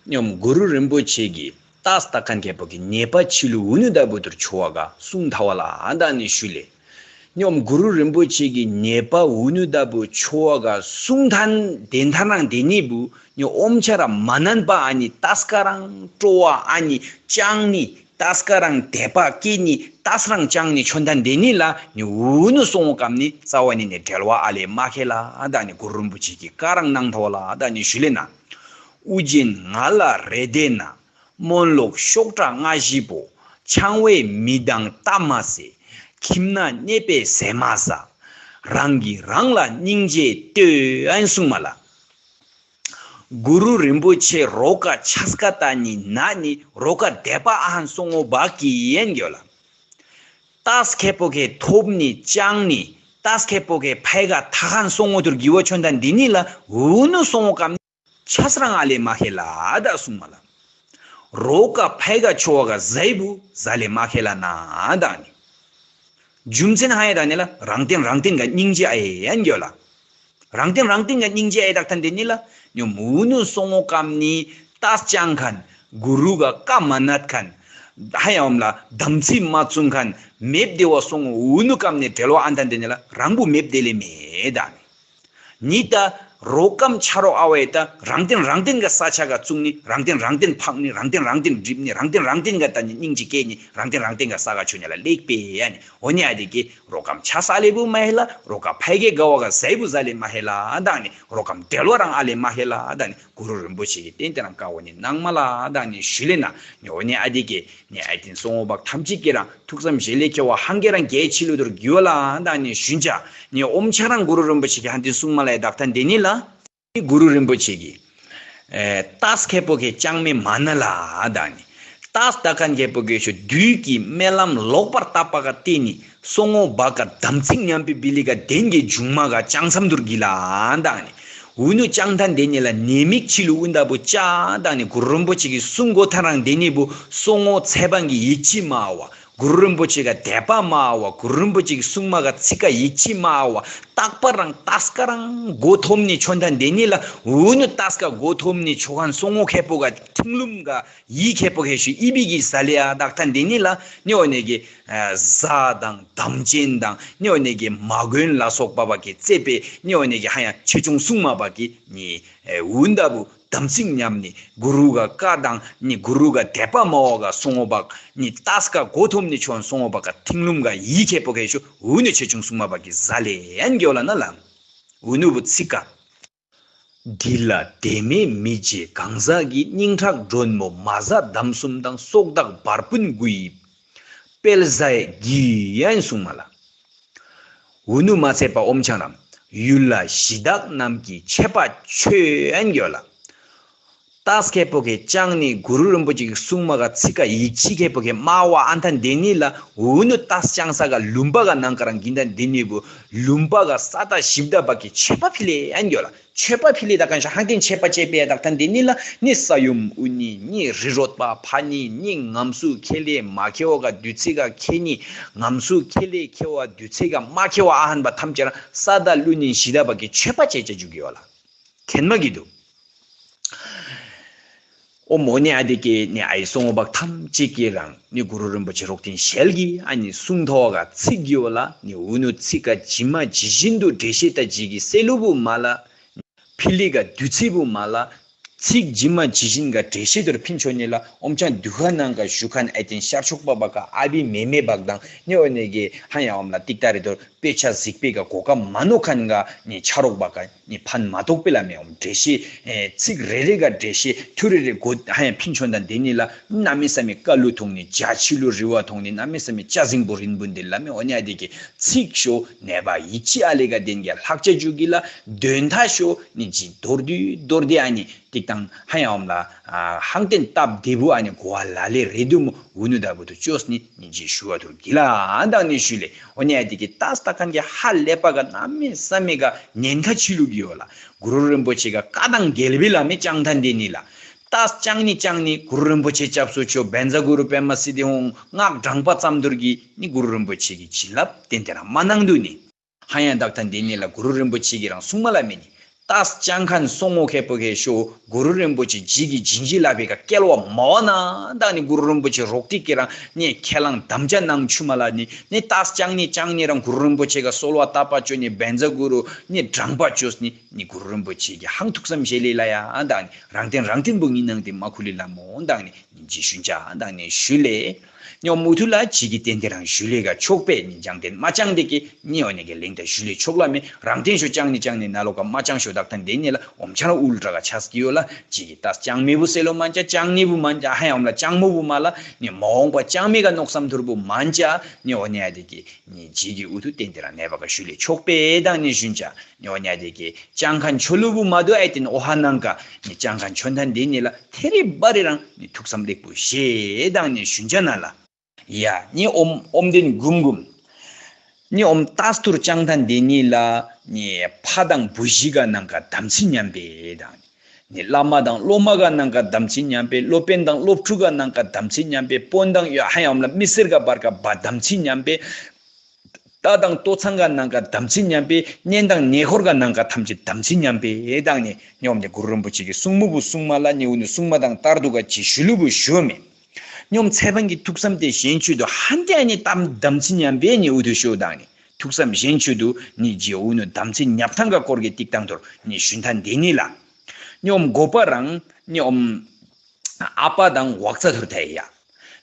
ཉོམ་གུ་རུ་རིན་པོ་ཆེ་གི་ཏ་སྟ་ཁན་ཁེ་པོ་གི་ཉེས་པ་ཆི་ལུ་འུ་ནུ་ད་བུ་ཐུར་ཆོ་བ་ག་གསུང་ཐ་བ་ལ་དང་ནི་ཞུ་ལེ། ཉོམ་གུ་རུ་རིན་པོ་ཆེ་གི་ཉེས་པ་འུ་ནུ་ད་བུ་ཆོ་བ་ག་གསུང་ཐན་དེ་ཐ་རང་དེ་ནི་བུ་ཉོ་ཨོམ་ཆ་ར་མ་ནན་པ་ཨ་ནི་ཏ་སྐ་རང་སྤྲོ་བ་ཨ་ནི་ཅང་ནི་ཏ་སྐ་རང་དད་པ་སྐྱེ་ནི་ཏ་སྐ་རང་ཅང་ནི་ཆོན་ཐན་དེ་ནི་ལ་ཉོ་འུ་ནུ་སོང་ཀམ་ནི་རྩ་བ་ནི་ནི་འབྲེལ་བ་ཨ་ལེ་མ་ཁེ་ལ་ཨ་ད་ནི་གུ་རུ་རིན་པོ་ཆེ་གི་ཀ་རང་གནང་ཐ་བ་ལ་ཨ་ད་ནི་ཞུ་ལེ་ན། ཨུ་རྒྱན་ང་ལ་རེ་ལྡེ་ན། སྨོན་ལོག་ཤོག་ཁྲ་ལྔ་བཞི་པོ། འཆང་བའི་མི་དང་ལྟ་མ་ཟེ། ཁྱིམ་ན་གནས་པའི་ཟས་མ་ཟ། རང་གིས་རང་ལ་སྙིང་རྗེ་ལྟོས་ཨན་གསུངས་མ་ལ། གུ་རུ་རིན་པོ་ཆེ་རོ་ཀ་ཆས་ཀ་ཏ་ནི་ན་ནི་རོ་ཀ་དད་པ་ཨ་ཧན་སོང་ངོ་བག་གི་ཡན་གྱོ་ལ། ཏཱས་ཁེ་པོ་ཁེ་ཐོབ་ནི་ཅང་ནི་ཏཱས་ཁེ་པོ་ཁེ་ཕའི་ག་ཐ་ཧན་སོང་ངོ་དུར་གི་བ་ཆོན་ཏན་འདི་ནི་ལ་འུ་ནུ་སོང་ངོ་ཀམ་ནི་ཆས་རང་ཨ་ལེ་མ་ཧེ་ལ་ད་གསུངས་མ་ལ། རོ་ཀ་ཕའི་ག་ཆོ་བ་ག་ཟའི་བུ་ཟ་ལེ་མ་ཧེ་ལ་ན་ད་ནི། རྒྱུ་མཚན་ཧ་ཡ་དག་ནི་ལ་རང་བརྟེན་རང་བརྟེན་ག་སྙིང་རྗེ་ཨ་ཡེ་ཡན་གྱོ་ལ། རང་བརྟེན་རང་བརྟེན་ག་སྙིང་རྗེ་ཨ་ཡེ་དག་ཐན་དེ་ནི་ལ་ཉོ་མུ་ནུ་སོང་ངོ་ཀམ་ནི་ཏཱས་ཅང་ཁན་གུ་རུ་ག་ཀ་མ་ནད་ཁན་ཧ་ཡ་འོམ་ལ་དམ་ཚིག་མ་བཙུང་ཁན་མེབ་དེ་བ་སོང་ངོ་འུ་ནུ་ཀམ་ནི་བྲེལ་བ་ཨན་ཐན་དེ་ནི་ལ་རང་བུ་མེབ་དེ་ལེ་མེ་ད་ནི། ཉི་ད་རོ་ཀམ་ཆ་རོགས་ཨ་བའི་ད་རང་བརྟེན་རང་བརྟེན་ག་ས་ཆ་ག་བཙུགས་ནི་རང་བརྟེན་རང་བརྟེན་འཕགས་ནི་རང་བརྟེན་རང་བརྟེན་འགྲིབ་ནི་རང་བརྟེན་རང་བརྟེན་ག་ད་ནི་སྙིང་རྗེ་སྐྱེ་ནི་རང་བརྟེན་རང་བརྟེན་ག་ས་ག་ཆུ་ཉ་ལ་ལེགས་པེ་ཡ་ནི་འོ་ནི་ཨ་དེ་གི་རོ་ཀམ་ཆ་ས་ལེ་བུ་མ་ཧེ་ལ་རོ་ཀ་ཕའི་གེ་ག་བ་ག་ཟའི་བུ་ཟ་ལེ་མ་ཧེ་ལ་ད་ནི་རོ་ཀམ་བྲེལ་བ་རང་ཨ་ལེ་མ་ཧེ་ལ་ད་ནི་གུ་རུ་རིན་པོ་ཆེ་གི་རྟེན་དེ་རང་ཀ་བོ་ནི་ནང་མ་ལ་ད་ནི་ཞུ་ལེ་ན་ནི་འོ་ནི་ཨ་དེ་གི་ནི་ཨ་དིན་སོང་འོ་བག་ཐམས་ཅད་ཀྱི་རང་ཐུགས་བསམ་བཞེས་ལས་ཁྱེ་བ་ཧང་གེ་རང་རྒྱལ་ཆི་ལུ་དུར་རྒྱུ་བ་ལ་ཨང་དང་ནི་ཞུན་ཆ་ནི་ཨོམ་ཆ་རང་གུ་རུ་རིན་པོ་ཆེ་གི་ཧན་དིན་སུང་མ་ལ་ཡ་དག་ཐན་དེ་ནི་ལ་ནི་གུ་རུ་རིན་པོ་ཆེ་གི་ཏཱས་ཁེ་པོ་གི་ཅང་མེ་མ་ན་ལ་ཨང་དང་ནི་ཏཱས་ད་ཁན་ཁེ་པོ་གི་ཤོ་བདུད་ཀྱི་སྨོན་ལམ་ལོག་པར་བཏབ་པ་ག་ཏེ་ནི་སོང་འོ་བག་ག་དམ་ཚིག་ཉམས་པའི་བི་ལི་ག་དེན་གི་འབྱུང་མ་ག་ཅང་སམ་དུར་གི་ལ་ཨང་དང་ནི། འུ་ནུ་ཅང་ཐན་དེ་ཉིད་ལ་ནེ་མིག་ཆི་ལུ་ཨུན་ད་བུ་ཅ་དང་ནི་གུ་རུ་རིན་པོ་ཆེ་གི་གསུང་གོ་ཐ་རང་དེ་ཉིད་བུ་སོ་ངོ་ཚེ་བང་གི་ཡིད་ཆེས་མ་བ་གུ་རུ་རིན་པོ་ཆེ་ག་དད་པ་མ་བ་གུ་རུ་རིན་པོ་ཆེ་གི་གསུང་མ་ག་ཚིག་ག་ཡིད་ཆེས་མ་བ་རྟག་པ་རང་ཏཱས་ཀ་རང་གོ་ཐོམ་ནི་ཆོན་ཐན་དེ་ཉིད་ལ་འུ་ནུ་ཏཱས་ཀ་གོ་ཐོམ་ནི་ཆོ་ཁན་སོ་ངོ་ཁེ་པོ་ག་ཐིང་ལུམ་ག་ཡི་ཁེ་པོ་ཁེ་ཤུ་ཨི་བི་གི་ས་ལེ་ཨ་དག་ཐན་དེ་ཉིད་ལ་ནི་འོ་ནེ་གི་བཟའ་དང་དམ་ཅན་དང་ནི་འོ་ནེ་གི་མ་གོན་ལ་སོགས་པ་བ་གི་རྩེ་པེ་ནི་འོ་ནེ་གི་ཧ་ཡང་ཆེ་ཆུང་གསུང་མ་བ་གི་ནི་འུན་ད་བུ་དམ་ཚིག་ཉམས་ནི་གུ་རུ་ག་བཀའ་དང་ནི་གུ་རུ་ག་དད་པ་མ་བ་ག་སོང་བ་བག་ནི་ཏཱས་ཀ་གོ་ཐོམ་ནི་ཆོན་སོང་བ་བག་ག་ཐིང་ལུམ་ག་ཡི་ཁེ་པོ་ཁེ་ཤུ་འུ་ནི་ཆེ་ཆུང་གསུང་མ་བ་གི་ཟ་ལེ་ཡན་གྱོ་ལ་ན་ལ་འུ་ནུ་བུ་ཚིག་ག་འདི་ལ་དེ་མེད་མི་བྱེད་གང་ཟག་གི་སྙིང་ཁྲག་སྒྲོན་མོ་མ་ཟ་དམ་གསུམ་དང་སྲོག་བདག་བར་སྤུན་དགུ་ཡི་དཔལ་ཟས་གྱི་ཡན་གསུང་མ་ལ། འུ་ནུ་མ་ཚད་པ་ཨོམ་ཆང་རམ་ཡུལ་ལ་གཞི་བདག་རྣམས་ཀྱི་ཆད་པ་ཆོད་ཡན་གྱོ་ལ། ཏཱས་ཁེ་པོ་ཁེ་ཅང་ནི་གུ་རུ་རིན་པོ་ཆེ་གི་གསུང་མ་ག་ཚིག་ག་ཡིག་ཆི་ཁེ་པོ་ཁེ་མ་བ་ཨན་ཐན་དེ་ནི་ལ་འུ་ནུ་ཏཱས་ཅང་ས་ག་ལུམ་པ་ག་ནང་ག་རང་གིན་ཐན་དེ་ནི་བུ་ལུམ་པ་ག་ས་ད་གཞི་བདག་བག་གི་ཆད་པ་ཕི་ལེ་ཡན་གྱོ་ལ། ཆོད་པ་ཕི་ལི་དག་གང་ཤ་ཧང་ཏིན་ཆད་པ་ཆད་པའི་དག་ཐན་དེ་ནི་ལ་ནི་ས་ཡོམ་ཨུ་ནི་ནི་རི་རོད་པ་ཕ་ནི་ནི་ངམ་སུ་ཁེ་ལེ་མ་ཁེ་བ་ག་དུས་ཚིག་ག་ཁེ་ནི་ངམ་སུ་ཁེ་ལེ་ཁེ་བ་དུས་ཚིག་ག་མ་ཁེ་བ་ཨ་ཧན་པ་ཐམས་ཅད་རང་ས་ད་ལུ་ནི་ཞི་ད་བ་གི་ཆོད་པ་ཆད་ཆ་འཇུག་གི་ཡོད་ལ། ཁེན་མ་གི་དུ། ཨོ་མོ་ནི་ཨ་དི་ཀེ་ནི་ཨའི་སོང་བག་ཐམས་ཅད་ཀྱི་རང་ནི་གུ་རུ་རིན་པོ་ཆེ་རོག་ཏིན་ཞལ་གི་ཨ་ནི་གསུང་ཐོག་ག་ཚིག་གི་ཡོད་ལ་ནི་ཨུ་ནུ་ཚིག་ག་ཇི་མ་ཇི་བཞིན་དུ་འགྲེལ་བཤད་ད་ཇི་གི་སེ་ལུ་བུ་མ་ལ། ཕི་ལི་ག་དུས་ཚིག་བུ་མ་ལ། ཚིག་ཇི་མ་ཇི་བཞིན་ག་འགྲེལ་བཤད་དུར་ཕིན་ཆོ་ནི་ལ་ཨོམ་ཅང་དུ་ཁ་ནང་ག་ཞུ་ཁན་ཨེ་ཏིན་ཤར་ཆོག་པ་བ་ག་ཨ་བི་མེ་མེ་བག་དང་ནི་འོ་ནི་གི་ཧ་ཡང་ཨོམ་ལ་ཏིག་ཏ་རེ་དོར་དཔེ་ཆ་གཟིགས་པའི་ག་གོ་ཀ་མ་ནོ་ཁན་ག་ནི་ཆ་རོག་བ་ག་ནི་ཕན་མ་ཐོགས་པེ་ལ་མེ་ཨོམ་འགྲེལ་བཤད་ཚིག་རེ་རེ་ག་འགྲེལ་བཤད་ཐུ་རེ་རེ་གོ་ཧ་ཡང་ཕིན་ཆོ་ད་དེ་ནི་ལ་ན་མེ་ས་མེ་ཀ་ལུ་ཐོང་ནི་ཇ་ཆི་ལུ་རི་བ་ཐོང་ནི་ན་མེ་ས་མེ་ཅ་ཟིང་པོ་རིན་པོ་འདི་ལ་མེ་འོ་ནི་ཨ་དི་གི་ཚིག་ཤོ་ནེ་བ་ཡིག་ཆི་ཨ་ལེ་ག་དེན་ག་ལྷག་ཆ་ཇུ་གི་ལ་དོན་ཐ་ཤོ་ནི་ཇི་དོར་དུ་དོར་དི་ཨ་ནི་ཏིག་ཏང་ཧ་ཡང་ཨོམ་ལ་ཧང་ཏེན་སྟབས་བདེ་བུ་ཨ་ནི་གོ་བ་ལ་ལེ་རེ་དུ་མོ་འུ་ནུ་ད་བུ་དུ་ཅོས་ནི་ཉིན་ཅི་ཞུ་བ་དུར་གི་ལ་ཨ་དང་ནི་ཞུ་ལེ། འོ་ནི་ཨ་དི་གི་ཏཱས་ཏ་ཁན་གི་ཧ་ལེ་པ་ག་ན་མེ་ས་མེ་ག་ཉེན་ཁ་ཆི་ལུ་གི་ཡོ་ལ་གུ་རུ་རིན་པོ་ཆེ་ག་ཀ་དང་གེལ་བི་ལ་མེ་ཅང་ཐན་དེ་ནི་ལ་ཏཱས་ཅང་ནི་ཅང་ནི་གུ་རུ་རིན་པོ་ཆེ་སྐྱབས་སུ་མཆིའོ་བན་ཛ་གུ་རུ་པད་མ་སི་ཏི་ཧོང་སྔགས་བགྲང་པ་ཙམ་དུར་གི་ནི་གུ་རུ་རིན་པོ་ཆེ་གི་བྱིན་རླབས་ཏན་ཏན་རང་མ་གནང་དུ་ནི། ཧ་ཡང་བདག་ཐ་འདི་ཉིད་ལ་གུ་རུ་རིན་པོ་ཆེ་གིས་རང་གསུང་མ་ལ་མེ་ནི། ཏཱས་ཅང་ཁན་སོང་ངོ་ཁེ་པོ་ཁེ་ཤོ་གུ་རུ་རིན་པོ་ཆེ་ཇི་གི་བྱིན་གྱིས་བརླབས་པའི་ཀ་སྐལ་བ་མ་བ་ན་བདག་ནི་གུ་རུ་རིན་པོ་ཆེ་རོག་ཏིག་གི་རང་ནི་ཁས་བླངས་དམ་བཅའ་གནང་ཆུ་མ་ལ་ནི་ནི་ཏཱས་ཅང་ནི་ཅང་ནི་རང་གུ་རུ་རིན་པོ་ཆེ་ག་གསོལ་བ་བཏབ་པ་ཅོ་ནི་བན་ཛ་གུ་རུ་ནི་བགྲང་པ་ཅོས་ནི་ནི་གུ་རུ་རིན་པོ་ཆེ་གི་ཧང་ཐུགས་བསམ་བཞེས་ལེ་ལ་ཡ་བདག་ནི་རང་བརྟེན་རང་བརྟེན་པོ་ངི་ནང་དེ་མ་ཁུ་ལི་ལ་མོ་བདག་ནི་ཉིན་ཅི་ཤུན་ཅ་བདག་ནི་ཞུ་ལེ། ཉོ་མུ་ཐུ་ལ་ཅིག་གི་ཏན་ཏན་རང་ཞུ་ལས་ག་ཆོག་པས་ནི་སྦྱང་ཏན་མ་སྦྱང་དེ་གི་ཉི་འོ་ནི་གི་ལེང་ད་ཞུ་ལས་ཆོག་ལ་མེ་རང་ཏན་ཤོ་ཅང་ནི་ཅང་ནི་ན་ལོ་ག་མ་ཅང་ཤོ་དག་ཐན་དེ་ནི་ལ་ཨོམ་ཆ་ར་ཨུལ་དྲ་ག་ཆས་ཀྱི་ཡོ་ལ་ཅིག་གི་ཏ་ཅང་མི་བུ་སེ་ལོ་མན་ཅ་ཅང་ནི་བུ་མན་ཅ་ཧ་ཡོམ་ལ་ཅང་མོ་བུ་མ་ལ་ནི་མ་འོང་པ་ཅང་མི་ག་ནོག་སམ་ཐུར་བུ་མན་ཅ་ཉི་འོ་ནི་ཨ་དེ་གི་ཉི་ཅིག་གི་ཨུ་ཐུ་ཏན་ཏན་རང་ནེ་བ་ག་ཞུ་ལས་ཆོག་པས་དང་ནི་ཞུན་ཅ། ཉོ་ཉ་དེ་གི་ཅང་ཁན་ཆོ་ལུ་བུ་མ་དུ་ཨའི་ཏེན་ཨོ་ཧ་ནང་ཀ་ནི་ཅང་ཁན་ཆོན་ཐན་དེ་ནི་ལ་ཐེ་རི་བ་རི་རང་ནི་ཐུགས་བསམ་ལེགས་པོ་ཞེ་དང་ནི་ཞུན་ཅ་ན་ལ། ཡ་ནི་ཨོམ་ཨོམ་དེན་གུམ་གུམ། ནི་ཨོམ་ཏཱས་ཐུར་ཅང་ཐན་དེ་ནི་ལ་ནི་ཕ་དང་བུ་ཞི་ག་ནང་ཀ་དམ་ཚིག་ཉམས་པའི་དང་ནི་བླ་མ་དང་སློབ་མ་ག་ནང་ཀ་དམ་ཚིག་ཉམས་པའི་སློབ་དཔོན་དང་སློབ་ཕྲུག་ག་ནང་ཀ་དམ་ཚིག་ཉམས་པའི་དཔོན་དང་ཡ་ཧ་ཡམ་ལ་མི་སེར་ག་བར་ཀ་བ་དམ་ཚིག་ཉམས་པའི། ཏ་དང་ལྟོ་ཚང་ག་ནང་ཀ་དམ་ཚིག་ཉམས་པའི་གཉེན་དང་ཉེ་འཁོར་ག་ནང་ཀ་ཐམས་ཅད་དམ་ཚིག་ཉམས་པའི་དང་ནི་ཉོམ་དེ་གུ་རུ་རིན་པོ་ཆེ་གི་གསུང་མུ་བུ་གསུང་མ་ལ་ཉེ་འུ་ནི་གསུང་མ་དང་ལྟར་དུ་ག་ཅི་ཞུ་ལུ་བུ་ཞུ་མེ། ཉོམ་ཚེ་བང་གི་ཐུགས་བསམ་དེ་གཞན་ཆོས་དུ་ཧན་ཏེ་ནི་དམ་དམ་ཚིག་ཉམས་པའི་ནི་འུ་དུ་ཞུ་དང་ནི་ཐུགས་བསམ་གཞན་ཆོས་དུ་ནི་ཇི་འུ་ནི་དམ་ཚིག་ཉབ་ཐང་ག་སྐོར་གི་ཏིག་ཏང་ཐོར་ནི་ཞུན་ཐན་དེ་ནི་ལ། ཉོམ་གོ་པ་རང་ཉོམ་ཨ་པ་དང་ཝག་ཙ་ཐུར་ཐའི་ཡ།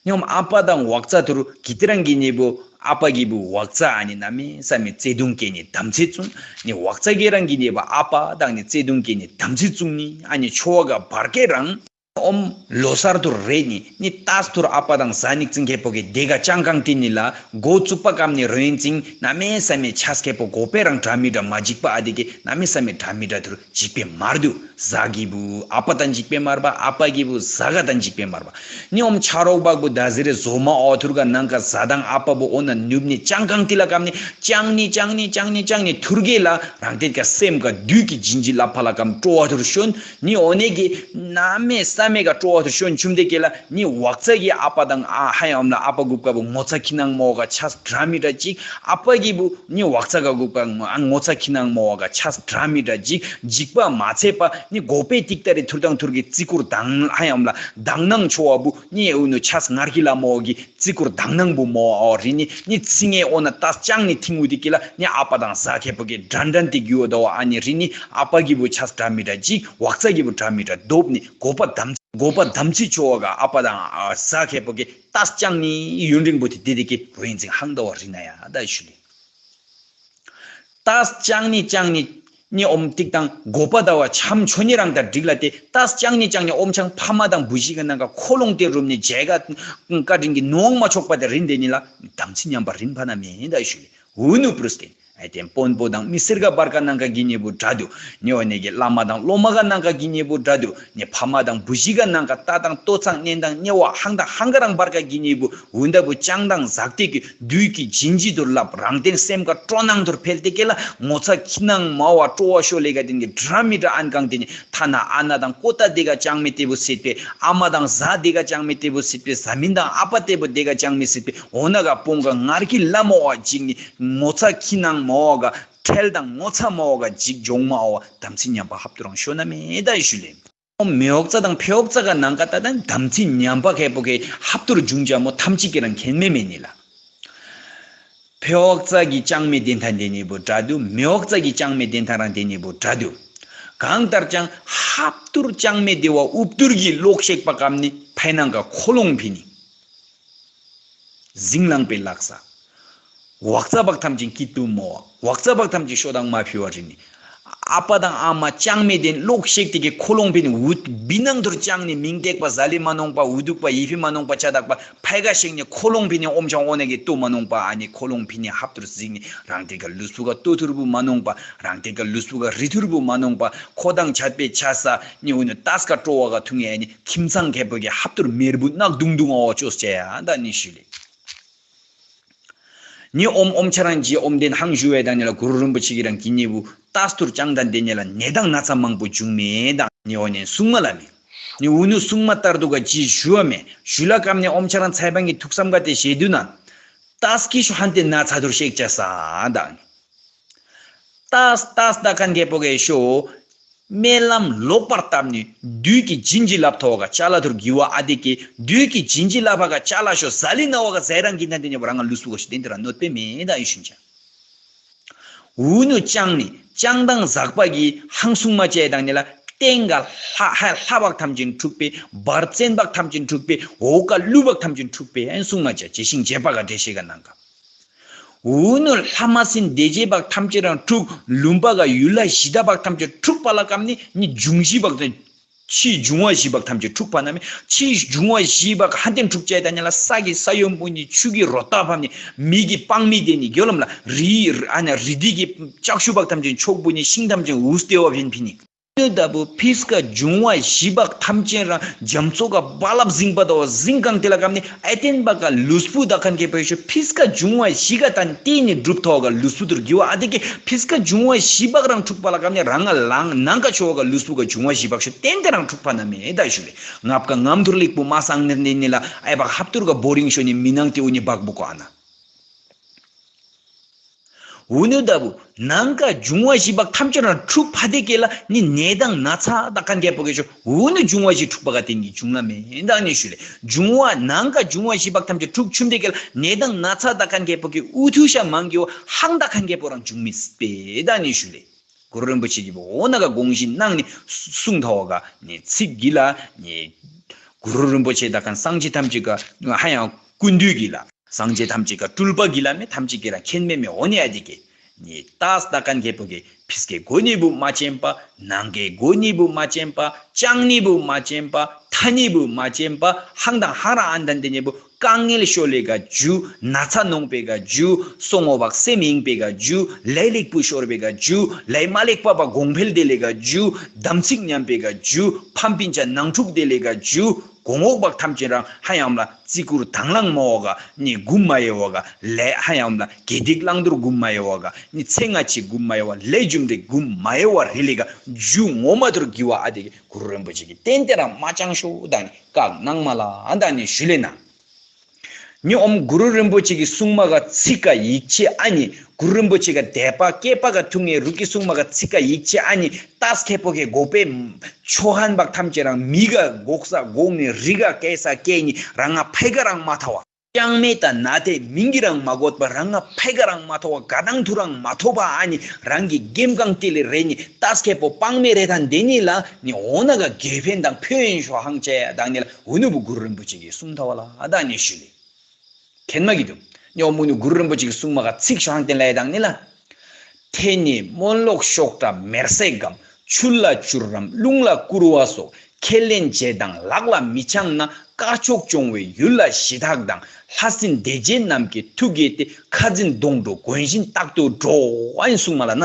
ཉོམ་ཨ་པ་དང་ཝག་ཙ་ཐུར་གི་ཏི་རང་གི་ཉེ་བུ་ཨ་པ་གི་བུ་ཝག་ཙ་ཨ་ནི་ན་མེ་ས་མེ་བརྩེ་དུང་སྐྱེ་ནི་དམ་ཚིག་བཙུན་ནི་ཝག་ཙ་གི་རང་གི་ཉེ་བུ་ཨ་པ་དང་ནི་བརྩེ་དུང་སྐྱེ་ནི་དམ་ཚིག་བཙུན་ནི་ཨ་ནི་ཆོ་བ་ག་བར་ཀེ་རང་ཨོམ་ལོ་སར་ཐུར་རེ་ནི་ནི་ཏཱས་ཐུར་ཨ་པ་དང་ཟ་ནིག་ཙིང་ཁེ་པོ་གི་དེ་ག་ཅང་ཀང་ཏི་ནི་ལ་འགོ་བཙུགས་པ་ཀམ་ནི་རོ་ཡིན་ཙིང་ན་མེ་ས་མེ་ཆས་ཁེ་པོ་གོ་པེ་རང་དྲ་མི་དྲ་མ་འཇིག་པ་ཨ་དེ་གི་ན་མེ་ས་མེ་དྲ་མི་དྲ་ཐུར་འཇིག་པའི་མར་དུ། ཟ་གི་བུ་ཨ་པ་དང་འཇིག་པའི་མར་པ་ཨ་པ་གི་བུ་ཟ་ག་དང་འཇིག་པའི་མར་པ། ཉོམ་ཆ་རོག་བག་བུ་ད་ཟི་རེ་ཟོ་མ་ཨོ་ཐུར་ག་ནང་ཀ་ཟ་དང་ཨ་པ་བུ་ཨོ་ན་ནུབ་ནི་ཅང་ཀང་ཏི་ལ་ཀམ་ནི་ཅང་ནི་ཅང་ནི་ཅང་ནི་ཅང་ནི་ཐུར་གེ་ལ་རང་ཏེ་ཀ་སེམས་ཀ་བདུད་ཀྱི་འཇིན་ཇི་ལ་ཕ་ལ་ཀམ་ཀྲོ་བ་ཐུར་ཤོན་ནི་ཨོ་ནེ་གི་ན་མེ་ས་མེ་ག་ཀྲོ་བ་ཐུར་ཤོན་ཆུམ་དེ་ཀེ་ལ་ནི་ཝག་ཙ་གི་ཨ་པ་དང་ཨ་ཧ་ཡམ་ལ་ཨ་པ་གུབ་ཀ་བུ་ངོ་ཚ་ཁི་ནང་མོ་ག་ཆས་དྲ་མི་དྲ་ཅིག་ཨ་པ་གི་བུ། ནི་ཝག་ཙ་ག་གུག་པ་ངོ་ངོ་ཚ་ཁི་ནང་མོ་བ་ག་ཆས་དྲ་མི་དྲ་འཇིག་འཇིག་པ་མ་ཚད་པ་ནི་གོ་པེ་ཏིག་ཏ་རི་ཐུར་དང་ཐུར་གི་ཙི་གུར་དང་ཧ་ཡམ་ལ་དང་ནང་ཆོ་བ་བུ་ནི་ཨེ་འུ་ནུ་ཆས་ངར་གི་ལ་མོ་གི་ཙི་གུར་དང་ནང་བུ་མོ་ཨོ་རི་ནི་ནི་ཚི་ངེ་ཨོ་ན་ཏ་ཅང་ནི་ཐིང་འུ་དི་ཀི་ལ་ནི་ཨ་པ་དང་ཟ་ཁེ་པོ་གི་དྲན་དྲན་ཏི་གི་འུ་དོ་ཨ་ནི་རི་ནི་ཨ་པ་གི་བུ་ཆས་དྲ་མི་དྲ་འཇིག་ཝག་ཙ་གི་བུ་དྲ་མི་དྲ་དོབ་ནི་གོ་པ་དམ་གོ་པ་དམ་ཚིག་ཆོ་བ་ག་ཨ་པ་དང་ཟ་ཁེ་པོ་གི་ཏ་ཅང་ནི་ཡུན་རིང་བུ་དི་དི་དི་ཀི་རོ་ཡིན་ཙིང་ཧང་དོ་བ་རི་ན་ཡ་ད་ཞུ་ལི། ཏཱས་ཅང་ནི་ཅང་ནི་ནི་ཨོམ་ཏིག་དང་གོ་པ་ཟླ་བ་འཆམ་ཆོ་ནི་རང་དང་འགྲིག་ལ་ཏེ་ཏཱས་ཅང་ནི་ཅང་ནི་ཨོམ་ཆང་ཕ་མ་དང་བུ་ཞིག་གི་ནང་ག་ཁོ་ལོང་ཏེ་རུམ་ནི་མཇལ་ག་བཀའ་དྲིན་གི་ནོང་མ་ཆོག་པ་དེ་རིན་དེ་ནི་ལ་དམ་ཚིག་ཉམས་པ་རིན་ཕ་ན་མེ་ད་ཞུ་ལེ། འུ་ནུ་པྲུས་ཏེ་ཨེ་ཏེ་དཔོན་པོ་དང་མི་སེར་ག་བར་ག་ནང་ག་གི་ཉེ་བུ་འདྲ་དུ་ནི་ཨོ་ནེ་གི་བླ་མ་དང་སློབ་མ་ག་ནང་ག་གི་ཉེ་བུ་འདྲ་དུ་ནི་ཕ་མ་དང་བུ་ཞིག་ག་ནང་ག་ཏ་དང་ལྟོ་ཚང་གཉེན་དང་ཉེ་བ་ཧང་དང་ཧང་ག་རང་བར་ག་གི་ཉེ་བུ། འུན་ད་བུ་ཅང་དང་ཟག་ཏེ་གི་བདུད་ཀྱི་འཇིན་ཇི་དུར་ལབ་རང་བསྟན་སེམས་ཀ་སྤྲོ་སྣང་དུར་འཕེལ་ཏེ་ཀེ་ལ་ངོ་ཚ་ཁྱི་ནང་མ་བ་སྤྲོ་བ་ཤོ་ལེ་ག་དེན་གི་འདྲ་མི་འདྲ་ཨན་གང་དེ་ནི་ཐ་ན་ཨ་ན་དང་ཀོ་ཏ་དེ་ག་ཅང་མི་ཏེ་བུ་སྲིད་པེ་ཨ་མ་དང་ཟ་དེ་ག་ཅང་མི་ཏེ་བུ་སྲིད་པེ་ཟ་མིན་དང་ཨ་པ་ཏེ་བུ་དེ་ག་ཅང་མི་སྲིད་པེ་འོ་ན་ག་པོང་ག་ངར་གི་ལ་མོ་བ་ཅིག་ནི་ངོ་ཚ་ཁྱི་ནང་མ་བ་ག་ཁྲེལ་དང་ངོ་ཚ་མ་བ་ག་ཅིག་འཇོང་མ་བ་དམ་ཚིག་ཉམས་པ་ཧབ་ཏུ་རང་ཤོ་ན་མེ་ད་ཞུ་ལེ། མེ་འོག་རྩ་དང་ཕེ་འོག་རྩ་ག་ནང་ག་ད་དང་དམ་ཚིག་ཉམས་པ་ཁེ་པོ་གེ་ཧབ་ཏུར་འབྱུང་ཅ་མོ་ཐམས་ཅད་ཀྱི་རང་ཁེན་མེ་མེ་ནི་ལ། ཕེ་འོག་རྩ་གི་ཅང་མེ་བདེན་ཐང་དེ་ནི་བུ་འདྲ་དུ་མེ་འོག་རྩ་གི་ཅང་མེ་བདེན་ཐང་རང་དེ་ནི་བུ་འདྲ་དུ། གང་ལྟར་ཀྱང་ཧབ་ཏུར་ཅང་མེ་བདེ་བ་ཨུབ་ཏུར་གི་ལོག་ཤེག་པ་ཀམ་ནི་ཕའི་ནང་ག་ཁོ་ལོང་ཕི་ནི། ཟིང་ལང་པའི་ལག་ས། ཝག་ཙ་བག་ཐམས་ཅད་ཀྱི་ཏུ་མོ་བ། ཝག་ཙ་བག་ཐམས་ཅད་ཤོ་དང་མ་ཕི་བ་རི་ནི། ཨ་པ་དང་ཨ་མ་ཅང་མེ་དེན་ལོག་ཤེག་ཏེ་གི་ཁོ་ལོང་ཕི་ནི་འུ་བི་ནང་དུར་ཅང་ནི་མིང་ཏེག་པ་ཟ་ལི་མ་ནོང་པ་འུ་དུག་པ་ཡི་ཕི་མ་ནོང་པ་ཆ་དག་པ་ཕའི་ག་ཤེག་ནི་ཁོ་ལོང་ཕི་ནི་ཨོམ་ཆང་ཨོ་ནེ་གི་ཏུ་མ་ནོང་པ་ཨ་ནི་ཁོ་ལོང་ཕི་ནི་ཧབ་ཏུར་ཟིག་ནི་རང་ཏེ་ག་ལུས་པོ་ག་ཏོ་ཐུར་བུ་མ་ནོང་པ་རང་ཏེ་ག་ལུས་པོ་ག་རི་ཐུར་བུ་མ་ནོང་པ་ཁོ་དང་ཆད་པའི་ཆ་ས་ནི་འུ་ནི་ཏཱས་ཀ་སྤྲོ་བ་ག་ཐུང་ཡ་ནི་ཁྱིམ་ཚང་ཁེ་པོ་གི་ཧབ་ཏུར་མེར་བུ་ནག་དུང་དུང་ཨོ་ཅོས་ཅེ་ཡ་ད་ནི་ཞུ་ལེ། ནི་ཨོམ་ཨོམ་ཆ་རང་ཇི་ཨོམ་དེན་ཧང་ཞུ་བའི་དང་ནི་ལ་གུ་རུ་རིན་པོ་ཆེ་གི་རང་གི་ཉེ་བུ་ཏཱས་ཐུར་ཅང་དང་དེ་ནི་ལ་ནད་དང་ན་ཚ་མང་པོ་བྱུང་མེད་དང་ནི་ཨོ་ནི་སྲུང་མ་ལ་མེ། ནི་འུ་ནུ་སྲུང་མ་ལྟར་དུ་ག་ཇི་ཞུ་བ་མེ་ཞུ་ལ་ཀམ་ནི་ཨོམ་ཆ་རང་ཚའི་བང་གི་ཐུགས་བསམ་ག་དེ་ཞེ་དུ་ན། ཏཱས་ཀི་ཤོ་ཧན་ཏེ་ན་ཚ་ཐུར་ཤེག་ཅ་ས་དང་། ཏཱས་ཏཱས་ད་ཁན་གེ་པོ་གེ་ཤོ། སྨོན་ལམ་ལོག་པར་བཏབ་ནས་བདུད་ཀྱི་བྱིན་གྱིས་བརླབས་ཐོག་ག་ཅ་ལ་ཐུར་གི་བ་ཨ་དེ་ཀེ་བདུད་ཀྱི་བྱིན་གྱིས་བརླབས་པ་ག་ཅ་ལ་ཤོ་ཟ་ལི་ན་བ་ག་ཟེ་རང་གི་ན་དེ་ཉེ་བ་རང་ང་ལུས་སུ་ག་ཤི་དེ་འདི་ར་གནོད་པའི་མེ་ད་ཡི་ཤུན་ཆ། འུ་ནུ་ཅང་ནི་ཅང་དང་ཟག་པ་གི་ཧང་སུང་མ་ཅེ་དང་ནི་ལ་ སྟེང་ག་ལྷ་ཧ་ལྷ་བག་ཐམས་ཅད་འཁྲུགས་པས། བར་བཙན་བག་ཐམས་ཅད་འཁྲུགས་པས། འོག་ག་ཀླུ་བག་ཐམས་ཅད་འཁྲུགས་པས། ཨན་གསུང་མ་བྱ་ཇི་ཞིང་རྗེ་པ་ག་འགྲེལ་བཤད་ག་ནང་ག་འུ་ནུ་ལྷ་མ་སྲིན་སྡེ་བརྒྱད་བག་ཐམས་ཅད་རང་འཁྲུགས། ལུམ་པ་ག་ཡུལ་ལྷ་གཞི་བདག་བག་ཐམས་ཅད་འཁྲུགས་པ་ལ་ཀམ་ནི་ནི་འབྱུང་བཞི་བག་དང་། ཕྱིའི་འབྱུང་བ་བཞི་བག་ཐམས་ཅད་འཁྲུགས་པ་ན་མེ། ཕྱིའི་འབྱུང་བ་བཞི་བག་ཧ་ཏན་འཁྲུགས་བྱས་ད་ཉ་ལ་ས་གི་ས་ཡོམ་བུ་ནི་ཆུ་གི་རོ་ཏ་ཕམ་ནི་མི་གི་སྤང་མི་དེ་ནི་གྱོ་ལམ་ལ་རི་ཨ་ན་རི་དི་གི་ལྕགས་ཤུ་བག་ཐམས་ཅད་ཆོག་བུ་ནི་ཤིང་ཐམས་ཅད་འུ་སྟེ་བ་བེན་ཕི་ནི། ལྟ་བུ་ཕིས་ཀ་འབྱུང་བ་བཞི་བག་ཐམས་ཅད་རང་རྒྱ་མཚོ་ག་རྦ་རླབས་ཟིང་པ་དོ་ཟིང་གང་དེ་ལ་ཀམ་ནི་ཨ་ཏན་བག་ག་ལུས་པོ་ད་ཁན་ཁེ་པོ་ཤོ་ཕིས་ཀ་འབྱུང་བ་བཞི་ག་ཏན་ཏེ་ནི་སྒྲུབ་ཐོག་ག་ལུས་པོ་དུར་གི་བ་ཨ་དེ་ཀེ་ཕིས་ཀ་འབྱུང་བ་བཞི་བག་རང་འཁྲུགས་པ་ལ་ཀམ་ནི་རང་ང་ལང་ནང་ག་ཆོ་ག་ལུས་པོ་ག་འབྱུང་བ་བཞི་བག་ཤོ་ཏན་ཏེ་རང་འཁྲུགས་པ་ན་མེ་ད་ཞུ་ལེ། ངབ་ཀ་ངམ་ཐུར་ལིག་པོ་མ་སང་ནི་ནི་ལ་ཨ་བག་ཧབ་ཐུར་ག་བོ་རིང་ཤོ་ནི་མི་ནང་ཏེ་འུ་ནི་བག་བུ་ཀོ་ཨ་ན། འུ་ནུ་ལྟ་བུ་ནང་ག་འབྱུང་བ་བཞི་བག་ཐམས་ཅད་རང་འཁྲུགས་ཕ་དེ་ཀེ་ལ་ནི་ནད་དང་ན་ཚ་ད་ཁན་ཁེ་པོ་ཀེ་ཤོ་འུ་ནུ་འབྱུང་བ་བཞི་འཁྲུགས་པ་ག་ཏེ་ནི་འབྱུང་ལ་མེ་ད་ནི་ཞུ་ལེ། འབྱུང་བ་ནང་ག་འབྱུང་བ་བཞི་བག་ཐམས་ཅད་འཁྲུགས་ཆུམ་དེ་ཀེ་ལ་ནད་དང་ན་ཚ་ད་ཁན་ཁེ་པོ་ཀེ་འུ་ཐུ་ཤ་མང་གི་བ་ཧང་ད་ཁན་ཁེ་པོ་རང་འབྱུང་མི་སྤེ་ད་ནི་ཞུ་ལེ། གུ་རུ་རིན་པོ་ཆེ་གི་བོ་ན་ག་དགོངས་གཞི་གནང་ནི་གསུང་ཐོག་ག་ནི་ཚིག་གི་ལ་ནི་གུ་རུ་རིན་པོ་ཆེ་ད་ཁན་སངས་རྒྱས་ཐམས་ཅད་ག་ཧ་ཡང་ཀུན་འདུས་གི་ལ། སངས་རྒྱས་ཐམས་ཅད་ཀ་སྤྲུལ་པ་གི་ལ་མེ་ཐམས་ཅད་ཀྱི་ར་མཁྱེན་མེ་མེ་འོ་ནི་ཨ་དི་ཀེ། ནི་ཏཱས་ད་ཁན་ཁེ་པོ་ཀེ་ཕིས་ཀེ་གོ་ནི་བུ་མ་ཅན་པ། ནང་ཀེ་གོ་ནི་བུ་མ་ཅན་པ། ཅང་ནི་བུ་མ་ཅན་པ། ཐ་ནི་བུ་མ་ཅན་པ། ཧང་དང་ཧང་ར་ཨན་དན་དེ་ནི་བུ་དཀའ་ངལ་ཤོ་ལེ་ག་ཇུ། ན་ཚ་ནོང་པེ་ག་ཇུ། སོ་ངོ་བག་སེམས་ཡིན་པེ་ག་ཇུ། ལས་ལེགས་པུ་ཤོར་པེ་ག་ཇུ། ལས་མ་ལེགས་པ་བ་གོང་འཕེལ་དེ་ལེ་ག་ཇུ། དམ་ཚིག་ཉམས་པེ་ག་ཇུ། ཕམ་པིན་ཅ་ནང་འཁྲུག་དེ་ལེ་ག་ཇུ། གོང་འོག་བག་ཐམས་ཅད་རང་ཧ་ཡམ་ལ་བརྩི་བཀུར་དང་བླངས་མ་བ་ག་ནི་གུམ་མ་ཡེ་བ་ག་ལས་ཧ་ཡམ་ལ་དགེ་སྡིག་བླང་དོར་གུམ་མ་ཡེ་བ་ག་ནི་ཚེ་སྔ་ཕྱི་གུམ་མ་ཡེ་བ་ལས་རྒྱུ་འབྲས་གུམ་མ་ཡེ་བ་རི་ལི་ག་རྒྱུ་ངོ་མ་དོར་གི་བ་ཨ་དེ་གི་གུ་རུ་རིན་པོ་ཆེ་གི་རྟེན་དེ་རང་མ་ཅང་ཤོ་ད་ནི་བཀག་གནང་མ་ལ་ཨ་ད་ནི་ཞུ་ལེ་ན། ཉི་ཨོམ་གུ་རུ་རིན་པོ་ཆེ་གི་གསུང་མ་ག་ཚིག་ག་ཡིག་ཆེ་ཨ་ནི་གུ་རུ་རིན་པོ་ཆེ་ག་དད་པ་སྐྱེས་པ་ག་ཐུག་ངེ་རུ་གི་གསུང་མ་ག་ཚིག་ག་ཡིག་ཆེ་ཨ་ནི་ཏཱས་ཁེ་པོ་གེ་གོ་པེ་ཆོ་ཧན་བག་ཐམས་ཅད་རང་མི་ག་གོག་ས་གོག་ནི་རི་ག་སྐད་ས་སྐད་ནི་རང་ང་ཕའི་ག་རང་མ་ཐ་བ། ཅང་མེད་ད་ན་དེ་མིང་གི་རང་མ་གོད་པ་རང་ང་ཕའི་ག་རང་མ་ཐོ་བ་ག་དང་ཐུ་རང་མ་ཐོ་བ་ཨ་ནི་རང་གི་གེམ་གང་ཏི་ལི་རེ་ནི་ཏཱས་ཁེ་པོ་པང་མེ་རེ་ཐན་དེ་ནི་ལ་ནི་འོ་ན་ག་དགེ་ཕན་དང་ཕན་ཡོན་ཤོ་ཧང་ཅེ་དང་ནི་ལ་འུ་ནུ་བུ་གུ་རུ་རིན་པོ་ཆེ་གི་གསུང་ཐ་བ་ལ་ཨ་ད་ནི་ཞུ་ལེ། ཁེན་མ་གི་དུ། ཉོ་མུ་ནུ་གུ་རུ་རིན་པོ་ཆེ་གི་གསུང་མ་ག་ཚིག་ཤོ་ཧང་ཏེན་ལ་ཡ་དང་ནི་ལ། ཐེ་ནི་སྨོན་ལོག་ཤོག་དྲ་མེར་སྲེག་གམ། ཆུ་ལ་བཅུར་རམ་རླུང་ལ་བསྐུར་བ་སོགས་ཁས་ལེན་བྱེད་དང་ལག་ལ་མི་འཆང་ན། དཀར་ཕྱོགས་སྐྱོང་བའི་ཡུལ་ལ་གཞི་བདག་དང་། ལྷ་སྲིན་སྡེ་བརྒྱད་རྣམས་ཀྱི་མཐུ་བསྐྱེད་དེ། ཁ་འཛིན་སྡོང་གྲོགས་གོན་བཞིན་རྟག་ཏུ་འགྲོ་ཨ་ཡིན་གསུང་མ་ལ་ན།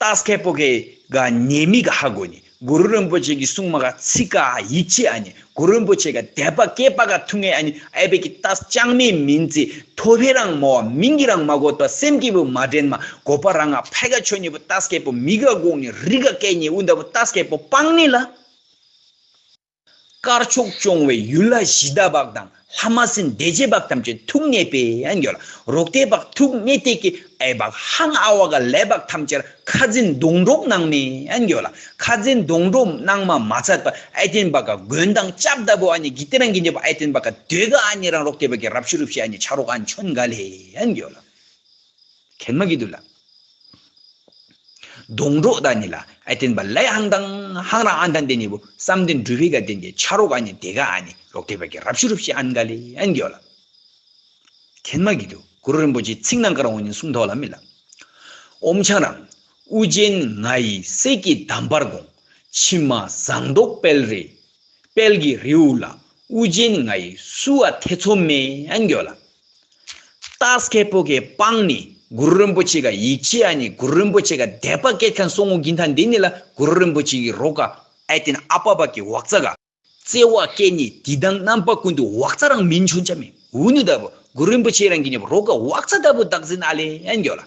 ཏཱས་ཁེ་པོ་ཁེ་ག་ཉེ་མི་ག་ཧ་གོ་ནི། གུ་རུ་རིན་པོ་ཆེ་གི་གསུང་མ་ག་ཚིག་ག་ཡིད་ཆེས་ཨ་ནི། གུ་རུ་རིན་པོ་ཆེ་ག་དད་པ་སྐྱེས་པ་ག་ཐུག་ངེ་ཨ་ནི། ཨེ་བེ་གི་ཏཱས་ཅང་མེ་མིན་ཙི་ཐོ་ཕེ་རང་མོ་བ་མིང་གི་རང་མ་གོ་ཏ་སེམས་ཀྱི་བུ་མ་དྲན་མ་གོ་པ་རང་ང་ཕའི་ག་ཆོ་ནི་བུ་ཏཱས་ཁེ་པོ་མི་ག་གོ་ནི་རི་ག་སྐད་ནི་འུ་འདའ་བུ་ཏཱས་ཁེ་པོ་སྤང་ནི་ལ། དཀར་ཕྱོགས་སྐྱོང་བའི་ཡུལ་ལ་གཞི་བདག་བག་དང་། ལྷ་མ་སྲིན་སྡེ་བརྒྱད་བག་ཐམས་ཅད་ཐུག་ངེ་པེ་ཨན་གྱོ་ལ། རོག་ཏེ་བག་ཐུག་ངེ་ཏེ་ཀི་ཨེ་བག་ཧང་ཨ་བ་ག་ལེ་བག་ཐམས་ཅད་ཁ་འཛིན་སྡོང་གྲོགས་ནང་མེ་ཨན་གྱོ་ལ། ཁ་འཛིན་སྡོང་གྲོགས་ནང་མ་མ་ཚད་པ་ཨེ་ཏེན་བག་ག་དགོན་དང་ཅབ་ད་བོ་ཨ་ནི་གི་ཏེ་རང་གི་ཉེ་བ་ཨེ་ཏེན་བག་ག་དོད་ག་ཨ་ནི་རང་རོག་ཏེ་བག་གི་རབ་ཤུ་རུབ་ཤི་ཨ་ནི་ཆ་རོག་ཨ་ནི་ཆོན་ག་ལེ་ཨན་གྱོ་ལ། ཁེན་མ་གི་དུ་ལ། སྡོང་གྲོགས་ད་ནི་ལ་ཨ་བསྟན་པ་ལས་ཧང་དང་ཧང་རང་ཨ་དང་དེ་ནི་བུ་བསམ་གཏན་འགྲུབ་པའི་ག་དེ་འདི་ཆ་རོགས་ཨ་ནི་དེ་ག་ཨ་ནི་རོག་དེ་བ་གི་རབ་ཤུ་རུབ་ཤི་ཨན་ག་ལེ་ཨན་གྱོ་ལ། ཁེན་མ་གི་དུ་གུ་རུ་རིན་པོ་ཆེ་ཚིག་ནང་ཀ་རང་འོ་ནི་གསུང་ཐོག་ལ་མི་ལ། ཨོམ་ཆང་རང་ཨུ་རྒྱན་ང་ཡི་སྲས་ཀྱི་དམ་པར་དགོངས། ཕྱི་མ་ཟངས་མདོག་དཔལ་རི། དཔལ་གྱི་རི་བོ་ལ། ཨུ་རྒྱན་ང་ཡི་བསུ་བ་ཐེ་ཚོམ་མེད་ཨན་གྱོ་ལ། ཏཱས་ཁེ་པོ་ཁེ་སྤང་ནི་གུ་རུ་རིན་པོ་ཆེ་ག་ཡིག་ཆེ་ཨ་ནི་གུ་རུ་རིན་པོ་ཆེ་ག་དད་པ་སྐྱེད་མཁན་སོང་ངོ་གིན་ཐ་འདི་ནི་ལ་གུ་རུ་རིན་པོ་ཆེ་གི་རོ་ག་ཨ་ཏིན་ཨ་པ་པ་གི་ཝག་ཙ་ག་བརྩེ་བ་སྐྱེད་ནི་འདི་དང་རྣམ་པ་ཀུན་ཏུ་ཝག་ཙ་རང་མིན་ཆོན་ཆ་མེ་འུ་ནུ་ད་བུ་གུ་རུ་རིན་པོ་ཆེ་རང་གི་ནི་རོ་ག་ཝག་ཙ་ད་བུ་བདག་འཛིན་ཨ་ལེ་ཨན་གྱོ་ལ།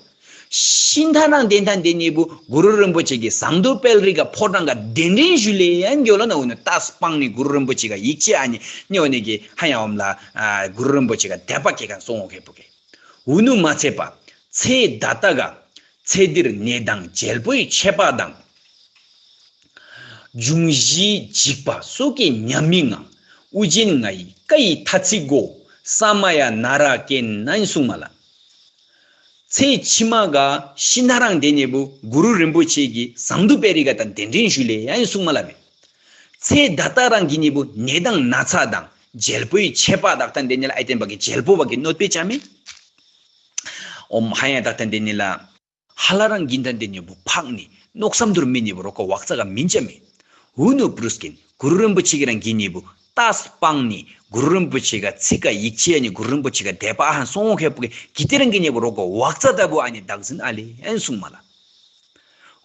ཤིན་ཐ་ནང་དེ་ཐ་འདི་ནི་བུ་གུ་རུ་རིན་པོ་ཆེ་གི་ཟངས་མདོག་དཔལ་རི་ག་ཕོ་བྲང་ག་གདན་འདྲེན་ཞུ་ལེ་ཨན་གྱོ་ལ་ན་འུ་ནུ་ཏཱས་སྤང་ནི་གུ་རུ་རིན་པོ་ཆེ་ག་ཡིག་ཆེ་ཨ་ནི་ནི་འོ་ནི་གི་ཧ་ཡང་འོམ་ལ་གུ་རུ་རིན་པོ་ཆེ་ག་དད་པ་སྐྱེད་མཁན་སོང་ངོ་ཁེ་པོ་ཁེ། འུ་ནུ་མ་ཚད་པ། ཚེ་ད་ལྟ་ག་ཚེ་འདིར་ནད་དང་བརྗེ་པོའི་ཆད་པ་དང་། འབྱུང་བཞིའི་འཇིགས་པ་སོགས་ཀྱི་ཉམས་མི་ངང་། ཨུ་རྒྱན་ང་ཡི་བཀའ་ཡི་ཐ་ཚིག་གོ། ས་མ་ཡ་ན་ར་ཀེ་ནན་གསུང་མ་ལ། ཚེ་ཕྱི་མ་ག་ཤི་ན་རང་དེ་ནས་བུ་གུ་རུ་རིན་པོ་ཆེ་གི་ཟངས་མདོག་དཔལ་རི་ག་དང་གདན་འདྲེན་ཞུ་ལེ་ཡ་ཡིན་གསུང་མ་ལ་མེ། ཚེ་ད་ལྟ་རང་གི་ནས་བུ་ནད་དང་ན་ཚ་དང་རྒྱལ་པོའི་ཆད་པ་དག་དང་དེ་ནས་ལ་ཨའི་ཏེན་པ་གི་རྒྱལ་པོ་བ་གི་གནོད་པའི་ཆ་མེ། ཨོམ་ཧ་ཡ་དག་དང་དེ་ནས་ལ། ཧ་ལ་རང་གིན་དང་དེ་ནས་བུ་ཕག་ནི་མནོ་བསམ་དུར་མི་ནས་བུ་རོ་ཀོ་བག་ཚ་ག་མིན་ཅ་མེ། འུ་ནུ་པྲུས་ཀིན་གུ་རུ་རིན་པོ་ཆེ་གི་རང་གི་ནས་བུ་ཏཱས་སྤང་ནི་གུ་རུ་རིན་པོ་ཆེ་ག་ཚིག་ག་ཡིག་ཆེ་ནི་གུ་རུ་རིན་པོ་ཆེ་ག་དད་པ་ཨ་ཧན་སོང་ངོ་ཁེ་པོ་གི་གི་ཏི་རང་གི་ནས་བུ་རོ་ཀོ་བག་ཚ་ད་བུ་ཨ་ནི་བདག་འཛིན་ཨ་ལེ་ཨན་གསུང་མ་ལ།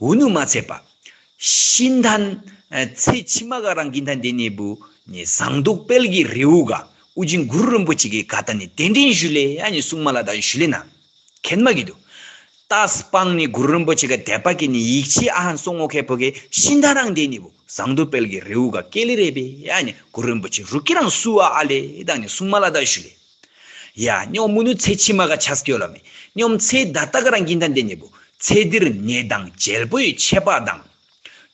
འུ་ནུ་མ་ཚད་པ། ཤིན་ཐན་ཚེ་ཕྱི་མ་ག་རང་གིན་དང་དེ་ནས་བུ་ནི་ཟངས་མདོག་དཔལ་གི་རེའུ་ག་ཨུ་ཅིན་གུ་རུ་རིན་པོ་ཆེ་གི་ག་ད་ནི་གདན་འདྲེན་ཞུ་ལེ་ཨ་ནི་གསུང་མ་ལ་ད་ཞུ་ལེ་ན། མཁྱེན་མ་གི་འདུག་ཏཱས་སྤང་ནི་གུ་རུ་རིན་པོ་ཆེ་ག་དད་པ་གི་ནི་ཡིག་ཆེ་ཨ་ཧན་སོང་ངོ་ཁེ་པོ་གི་ཤིན་ཐ་རང་དེ་ནི་བུ་ཟངས་མདོག་དཔལ་གི་རེའུ་ག་ཀེ་ལི་རེ་བེ་ཡ་ནི་གུ་རུ་རིན་པོ་ཆེ་རུ་ཀི་རང་སུ་བ་ཨ་ལེ་དང་ནི་གསུང་མ་ལ་ད་ཞུ་ལེ། ཡ་ཉོ་མུ་ནུ་ཚེ་ཕྱི་མ་ག་ཆ་སྐྱོ་ལ་མེ། ཉོ་ཚེ་ད་ལྟ་ག་རང་གིན་དང་དེ་ནི་བུ་ཚེ་འདིར་ནད་དང་རྒྱལ་པོའི་ཆད་པ་དང་།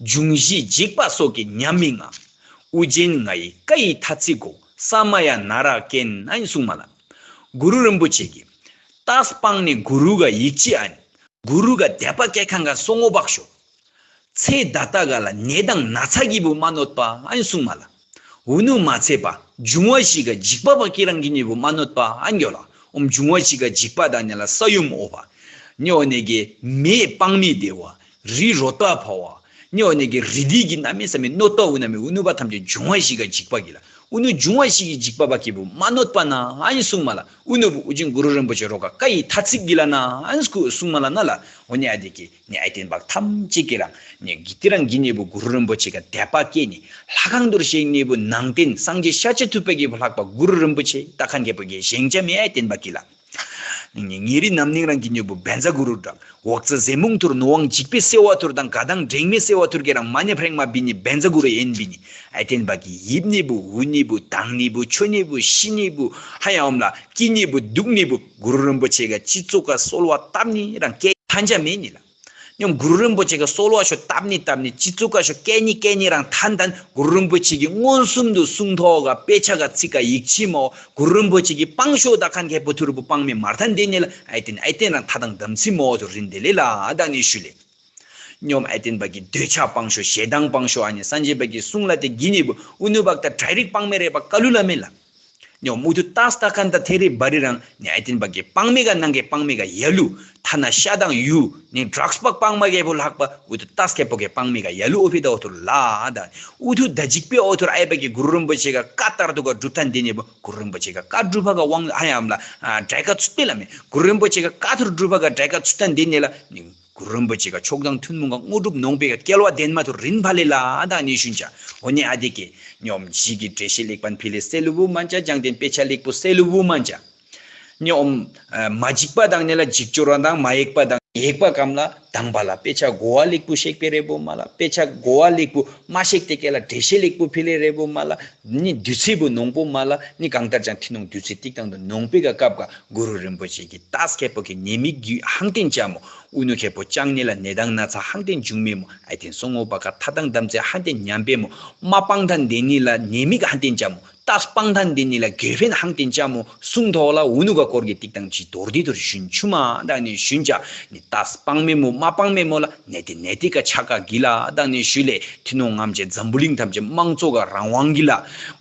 འབྱུང་བཞི་འཇིགས་པ་སོགས་ཀྱི་ཉམས་མི་མངའ། ཨུ་རྒྱན་ང་ཡི་བཀའ་ཡི་ཐ་ཚིག་གོ། ས་མ་ཡ་ན་ར་ཀེན་ཨན་གསུང་མ་ལ། གུ་རུ་རིན་པོ་ཆེ་གི་ཏཱས་སྤང་ནི་གུ་རུ་ག་ཡིག་ཆེ་ཨན། གུ་རུ་ག་དད་པ་སྐྱེ་ཁང་ག་སོ་ངོ་བག་ཤོ། ཚེ་ད་ལྟ་ག་ལ་ནད་དང་ན་ཚ་གི་བུ་མ་གནོད་པ་ཨན་གསུང་མ་ལ། འུ་ནུ་མ་ཚད་པ་འབྱུང་བ་བཞི་ག་འཇིགས་པ་བ་ཀི་རང་གི་ནི་བུ་མ་གནོད་པ་ཨན་གྱོ་ལ། ཨོམ་འབྱུང་བ་བཞི་ག་འཇིགས་པ་དང་ནི་ལ་ས་ཡོམ་ཨོ་བ། ཉོ་ནས་གི་མེ་སྤང་མི་བདེ་བ། རི་རོ་ཏ་ཕ་བ། ཉོ་ནས་གི་རི་དི་གི་ན་མེ་ས་མེ་གནོད་ཏོ་འུ་ན་མེ་འུ་ནུ་བ་ཐམས་ཅད་འབྱུང་བ་བཞི་ག་འཇིགས་པ་གི་ལ། འུ་ནུ་འབྱུང་བ་བཞི་གི་འཇིགས་པ་བ་ཀི་བུ་མ་གནོད་པ་ན་ཨན་གསུང་མ་ལ། འུ་ནུ་བུ་ཨུ་ཅིན་གུ་རུ་རིན་པོ་ཆེ་རོ་ག་བཀའ་ཡི་ཐ་ཚིག་གི་ལ་ན་ཨན་སྐུ་གསུང་མ་ལ་ན་ལ། འོ་ནི་ཨ་དེ་གི་ནི་ཨའི་ཏེན་བག་ཐམས་ཅད་ཀྱི་རང་ནི་གི་ཏི་རང་གི་ནི་བུ་གུ་རུ་རིན་པོ་ཆེ་ག་དད་པ་སྐྱེ་ནི་ལྷ་ཁང་དུར་ཞིག་ནི་བུ་ནང་རྟེན་སངས་རྒྱས་ཤཱཀྱ་ཐུབ་པའི་གི་བུ་ལྷག་པ་གུ་རུ་རིན་པོ་ཆེ་ད་ཁན་གེ་པོ་གི་ཞེང་ཅ་མེ་ཨའི་ཏེན་བག་གི་ལ། ནི་ཉེ་རི་ནམ་ནིང་རང་གི་ནི་བུ་བན་ཛ་གུ་རུ་དྲག་འོག་ཙ་ཟེ་མུང་ཐུར་ནུ་ཝང་འཇིགས་པའི་སེ་བ་ཐུར་དང་ག་དང་འབྲེང་མི་སེ་བ་ཐུར་གི་རང་མ་ནེ་ཕྲེང་མ་བི་ནི་བན་ཛ་གུ་རུ་ཨེན་བི་ནི་ཨའི་ཏེན་བག་གི་ཡིབ་ནི་བུ་འུ་ནི་བུ་དང་ནི་བུ་ཆོ་ནི་བུ་ཤི་ནི་བུ་ཧ་ཡ་འོམ་ལ་སྐྱིད་ནི་བུ་སྡུག་ནི་བུ་གུ་རུ་རིན་པོ་ཆེ་ག་སྤྱི་ཚོགས་ག་གསོལ་བ་བཏབ་ནི་རང་སྐད་ཐན་ཅ་མེད་ནི་ལ། སྙོམས་གུ་རུ་རིན་པོ་ཆེ་ག་གསོལ་བ་ཤོ་བཏབ་ནི་བཏབ་ནི་སྤྱི་ཚོགས་ག་ཤོ་སྐད་ནི་སྐད་ནི་རང་ཐན་ཐན་གུ་རུ་རིན་པོ་ཆེ་གི་མངོན་སུམ་དུ་གསུང་ཐོག་ག་དཔེ་ཆ་ག་ཚིག་ག་ཡིག་ཆི་མོ་གུ་རུ་རིན་པོ་ཆེ་གི་སྤང་ཤོ་ད་ཁན་ཁེ་པོ་ཐུར་བུ་སྤང་མེ་མར་ཐན་དེ་ནི་ལ་ཨའི་ཏེན་ཨའི་ཏེན་རང་ཐ་དང་དམ་ཚིག་མོ་ཐུར་རིན་དེ་ལེ་ལ་ཨ་ད་ནི་ཞུ་ལེ། སྙོམས་ཨའི་ཏེན་བག་གི་འདོད་ཆགས་སྤང་ཤོ་ཞེ་སྡང་སྤང་ཤོ་ཨ་ནི་སངས་རྒྱས་བག་གི་གསུང་ལ་དེ་གི་ནི་བུ་ཨུ་ནུ་བག་ད་དྲ་རིག་སྤང་མེ་རེ་བ་ཀ་ལུ་ལ་མེ་ལ། ཉོ་མུ་ཐུ་ཏཱས་ཏ་ཁན་ད་ཐེ་རི་བ་རི་རང་ནི་ཨའི་ཏེན་བག་གི་སྤང་མེ་ག་ནང་གི་སྤང་མེ་ག་ཡ་ལུ་ཐ་ན་ཤ་དང་ཡུ་ནི་ཌྲགས་པག་སྤང་མ་གེ་བུ་ལྷག་པ་ཨུ་ཐུ་ཏཱས་ཁེ་པོ་གི་སྤང་མེ་ག་ཡ་ལུ་ཨོ་ཕི་ད་ཨོ་ཐུར་ལ་ད་ཨུ་ཐུ་ད་འཇིགས་པའི་ཨོ་ཐུར་ཨའི་བག་གི་གུ་རུ་རིན་པོ་ཆེ་ག་ཀ་ཏར་དུ་ག་སྒྲུབ་ཐན་དེ་ནི་བུ་གུ་རུ་རིན་པོ་ཆེ་ག་ཀ་སྒྲུབ་པ་ག་ཝང་ཧ་ཡ་འམ་ལ་དྲའི་ཀ་ཚུད་པེ་ལ་མེ་གུ་རུ་རིན་པོ་ཆེ་ག་ཀ་ཐུར་སྒྲུབ་པ་ག་དྲའི་ཀ་ཚུད་ཐན་དེ་ནི་ལ་ནི། གུ་རུ་རིན་པོ་ཆེ་ག་མཆོག་དང་ཐུན་མོང་ག་དངོས་གྲུབ་ནོངས་པའི་ག་སྐལ་བ་ལྡན་མ་ཐུར་རིན་ཕ་ལེ་ལ་ཨ་ད་ནི་ཞུན་ཅ། འོ་ནི་ཨ་དེ་གེ་སྙོམས་ཞི་གི་འགྲེལ་བཤད་ལེགས་པན་ཕི་ལེ་སེ་ལུ་བུ་མན་ཅ་ཅང་ཏེན་དཔེ་ཆ་ལེགས་པོ་སེ་ལུ་བུ་མན་ཅ། སྙོམས་མ་འཇིགས་པ་དང་ནི་ལ་འཇིགས་སྐྱོར་བ་དང་མ་ཡེག་པ་དང་ཡེག་པ་གམ་ལ་དང་པ་ལ་དཔེ་ཆ་གོ་བ་ལེགས་པོ་ཤེག་པེ་རེ་བོ་མ་ལ་དཔེ་ཆ་གོ་བ་ལེགས་པོ་མ་ཤེག་ཏེ་ཀེ་ལ་འགྲེལ་བཤད་ལེགས་པོ་ཕི་ལེ་རེ་བོ་མ་ལ། ནི་བདུད་རྩི་བུ་ནོང་པོ་མ་ལ་ནི་གང་ལྟར་ཀྱང་ཐི་ནོང་བདུད་རྩི་ཏིག་ཏང་དུ་ནོང་པེ་ག་སྐབས་ག་གུ་རུ་རིན་པོ་ཆེ་གི་ཏཱས་ཁེ་པོ་གི་ཉེས་དམིགས་གི་ཧང་ཏེན་ཅ་མོ་ཨུ་ནུ་ཁེ་པོ་ཅང་ནི་ལ་ནད་དང་ན་ཚ་ཧང་ཏེན་འབྱུང་མེ་མོ་ཨའི་ཏེན་སོ་ངོ་བ་ག་ཐ་དང་དམ་ཚེ་ཧང་ཏེན་ཉམས་པེ་མོ་མ་སྤང་ཐན་དེ་ནི་ལ་ཉེས་དམིགས་ཧང་ཏེན་ཅ་མོ་ཏཱས་སྤང་ཐན་དེ་ནི་ལ་གེ་ཕེན་ཧང་ཏེན་ཅ་མོ་གསུང་ཐོག་ལ་ཨུ་ནུ་ག་སྐོར་གི་ཏིག་ཏང་ཅི་དོར་དི་དོར་ཞུན་ཆུ་མ་དང་ནི་ཞུན་ཅ་ནི་ཏཱས་སྤང་མེ་མོ་མ་སྤང་མེ་མོ་ལ་ནད་དེ་ནད་དེ་ག་ཆ་ག་གི་ལ་དང་ནི་ཞུ་ལེ། ཐི་ནོང་ངམ་ཅེ་འཛམ་བུ་གླིང་ཐམས་ཅད་དམངས་གཙོ་ག་རང་དབང་གི་ལ།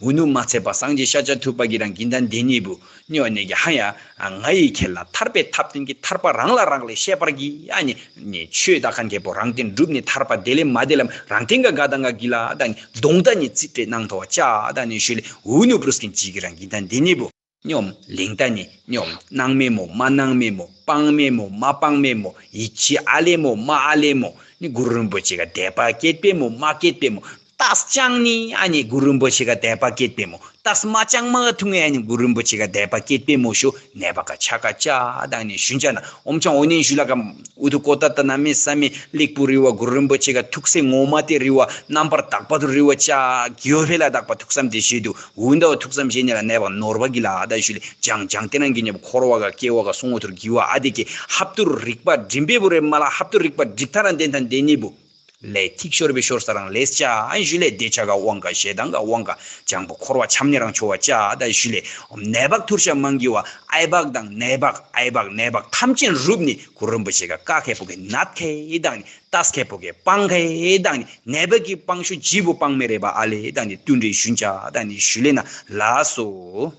འུ་ནུ་མ་ཚད་པ་སངས་རྒྱས་ཤཱཀྱ་ཐུབ་པ་གི་རང་གིན་དང་དེ་ནི་བུ། ཉོ་ནས་གི་ཧ་ཡ། ང་ཡི་ཁྱེད་ལ་ཐར་པའི་ཐབས་བསྟན་གྱི་ཐར་པ་རང་ལ་རག་ལས་ཤེས་པར་གི་ཨ་ནི། ནི་ཆོས་ད་ཁན་ཁེ་པོ་རང་བསྟན་སྒྲུབ་ནི་ཐར་པ་དེ་ལས་མ་དེ་ལམ་རང་བསྟན་ག་ག་དང་ག་གི་ལ་དང་གདོང་ད་ནི་ཚིག་ཏེ་ནང་ཐོ་བ་ཅ་དང་ནི་ཞུ་ལེ་འུ་ནུ་པུ་རུ་སྐིན་ཅིག་གི་རང་གིན་དང་དེ་ནི་བུ། སྙོམས་ལིང་ཏ་ནི་སྙོམས་གནང་མེད་མོ་མ་གནང་མེད་མོ་སྤང་མེད་མོ་མ་སྤང་མེད་མོ་ཡིད་ཆེས་ཨ་ལེ་མོ་མ་ཨ་ལེ་མོ་ནི་གུ་རུ་རིན་པོ་ཆེ་ག་དད་པ་སྐྱེད་པེ་མོ་མ་སྐྱེད་པེ་མོ་ཏཱས་ཅང་ནི་ཨ་ནི་གུ་རུ་རིན་པོ་ཆེ་ག་དད་པ་སྐྱེད་པེ་མོ་ཏཱས་མ་ཅང་མ་ག་ཐུང་ངེ་ཨ་ནི་གུ་རུ་རིན་པོ་ཆེ་ག་དད་པ་སྐྱེད་པེ་མོ་ཤོ་ནད་པ་ག་ཆ་ག་ཅ་དང་ནི་ཞུན་ཅ་ན་ཨོམ་ཆང་འོ་ནི་ཞུ་ལ་གམ། འུ་ཐུ་ཀོ་ཏ་ཏ་ན་མི་ས་མི་ལིག་པུ་རི་བ་གུ་རུ་རིན་པོ་ཆེ་ག་ཐུགས་སེ་ངོ་མ་ཏེ་རི་བ་རྣམ་པར་དག་པ་ཐུ་རི་བ་ཅ་གིའོ་ཕེ་ལ་དག་པ་ཐུགས་བསམ་ཏེ་ཞེ་དུ་འུ་འདའ་བ་ཐུགས་བསམ་ཞེ་ནི་ལ་ནས་བ་ནོར་བ་གི་ལ་ཨ་ད་ཞུ་ལེ་ཅང་ཅང་ཏེ་རང་གི་ཉེ་བ་འཁོར་བ་ག་སྐྱེ་བ་ག་སོང་བ་ཐུར་གི་བ་ཨ་དེ་གི་ཧབ་ཏུར་རིག་པ་འགྲིམ་པེ་བུ་རེ་མ་ལ་ཧབ་ཏུར་རིག་པ་འགྲིག་ཐ་རང་ཏན་ཐན་ཏེ་ནི་བུ། ལས་ཐིག་ཤོར་བའི་ཤོར་ས་རང་ལས་བྱ་ཨན་ཞུ་ལས། བདེ་ཆ་ག་དབང་ག་ཞེ་སྡང་ག་དབང་ག་བྱང་པོ་འཁོར་བ་ཆམ་ནི་རང་ཆོ་བ་བྱ་ད་ཞུ་ལས། ནད་བག་ཐུར་ཤ་མང་གི་བ་ཨའི་བག་དང་ནད་བག་ཨའི་བག་ནད་བག་ཐམས་ཅད་རུབ་ནི་གུ་རུ་རིན་པོ་ཆེ་ག་ཀ་ཁེ་པོ་གི་ནད་ཁེ་དང་ནི་ཏས་ཁེ་པོ་གི་སྤང་ཁེ་དང་ནི་ནད་བག་གི་སྤང་ཤུ་ཇི་བུ་སྤང་མེ་རེ་བ་ཨ་ལེ་དང་ནི་བསྟུན་རེ་ཞུན་བྱ་དང་ནི་ཞུ་ལས་ན་ལ་སོ།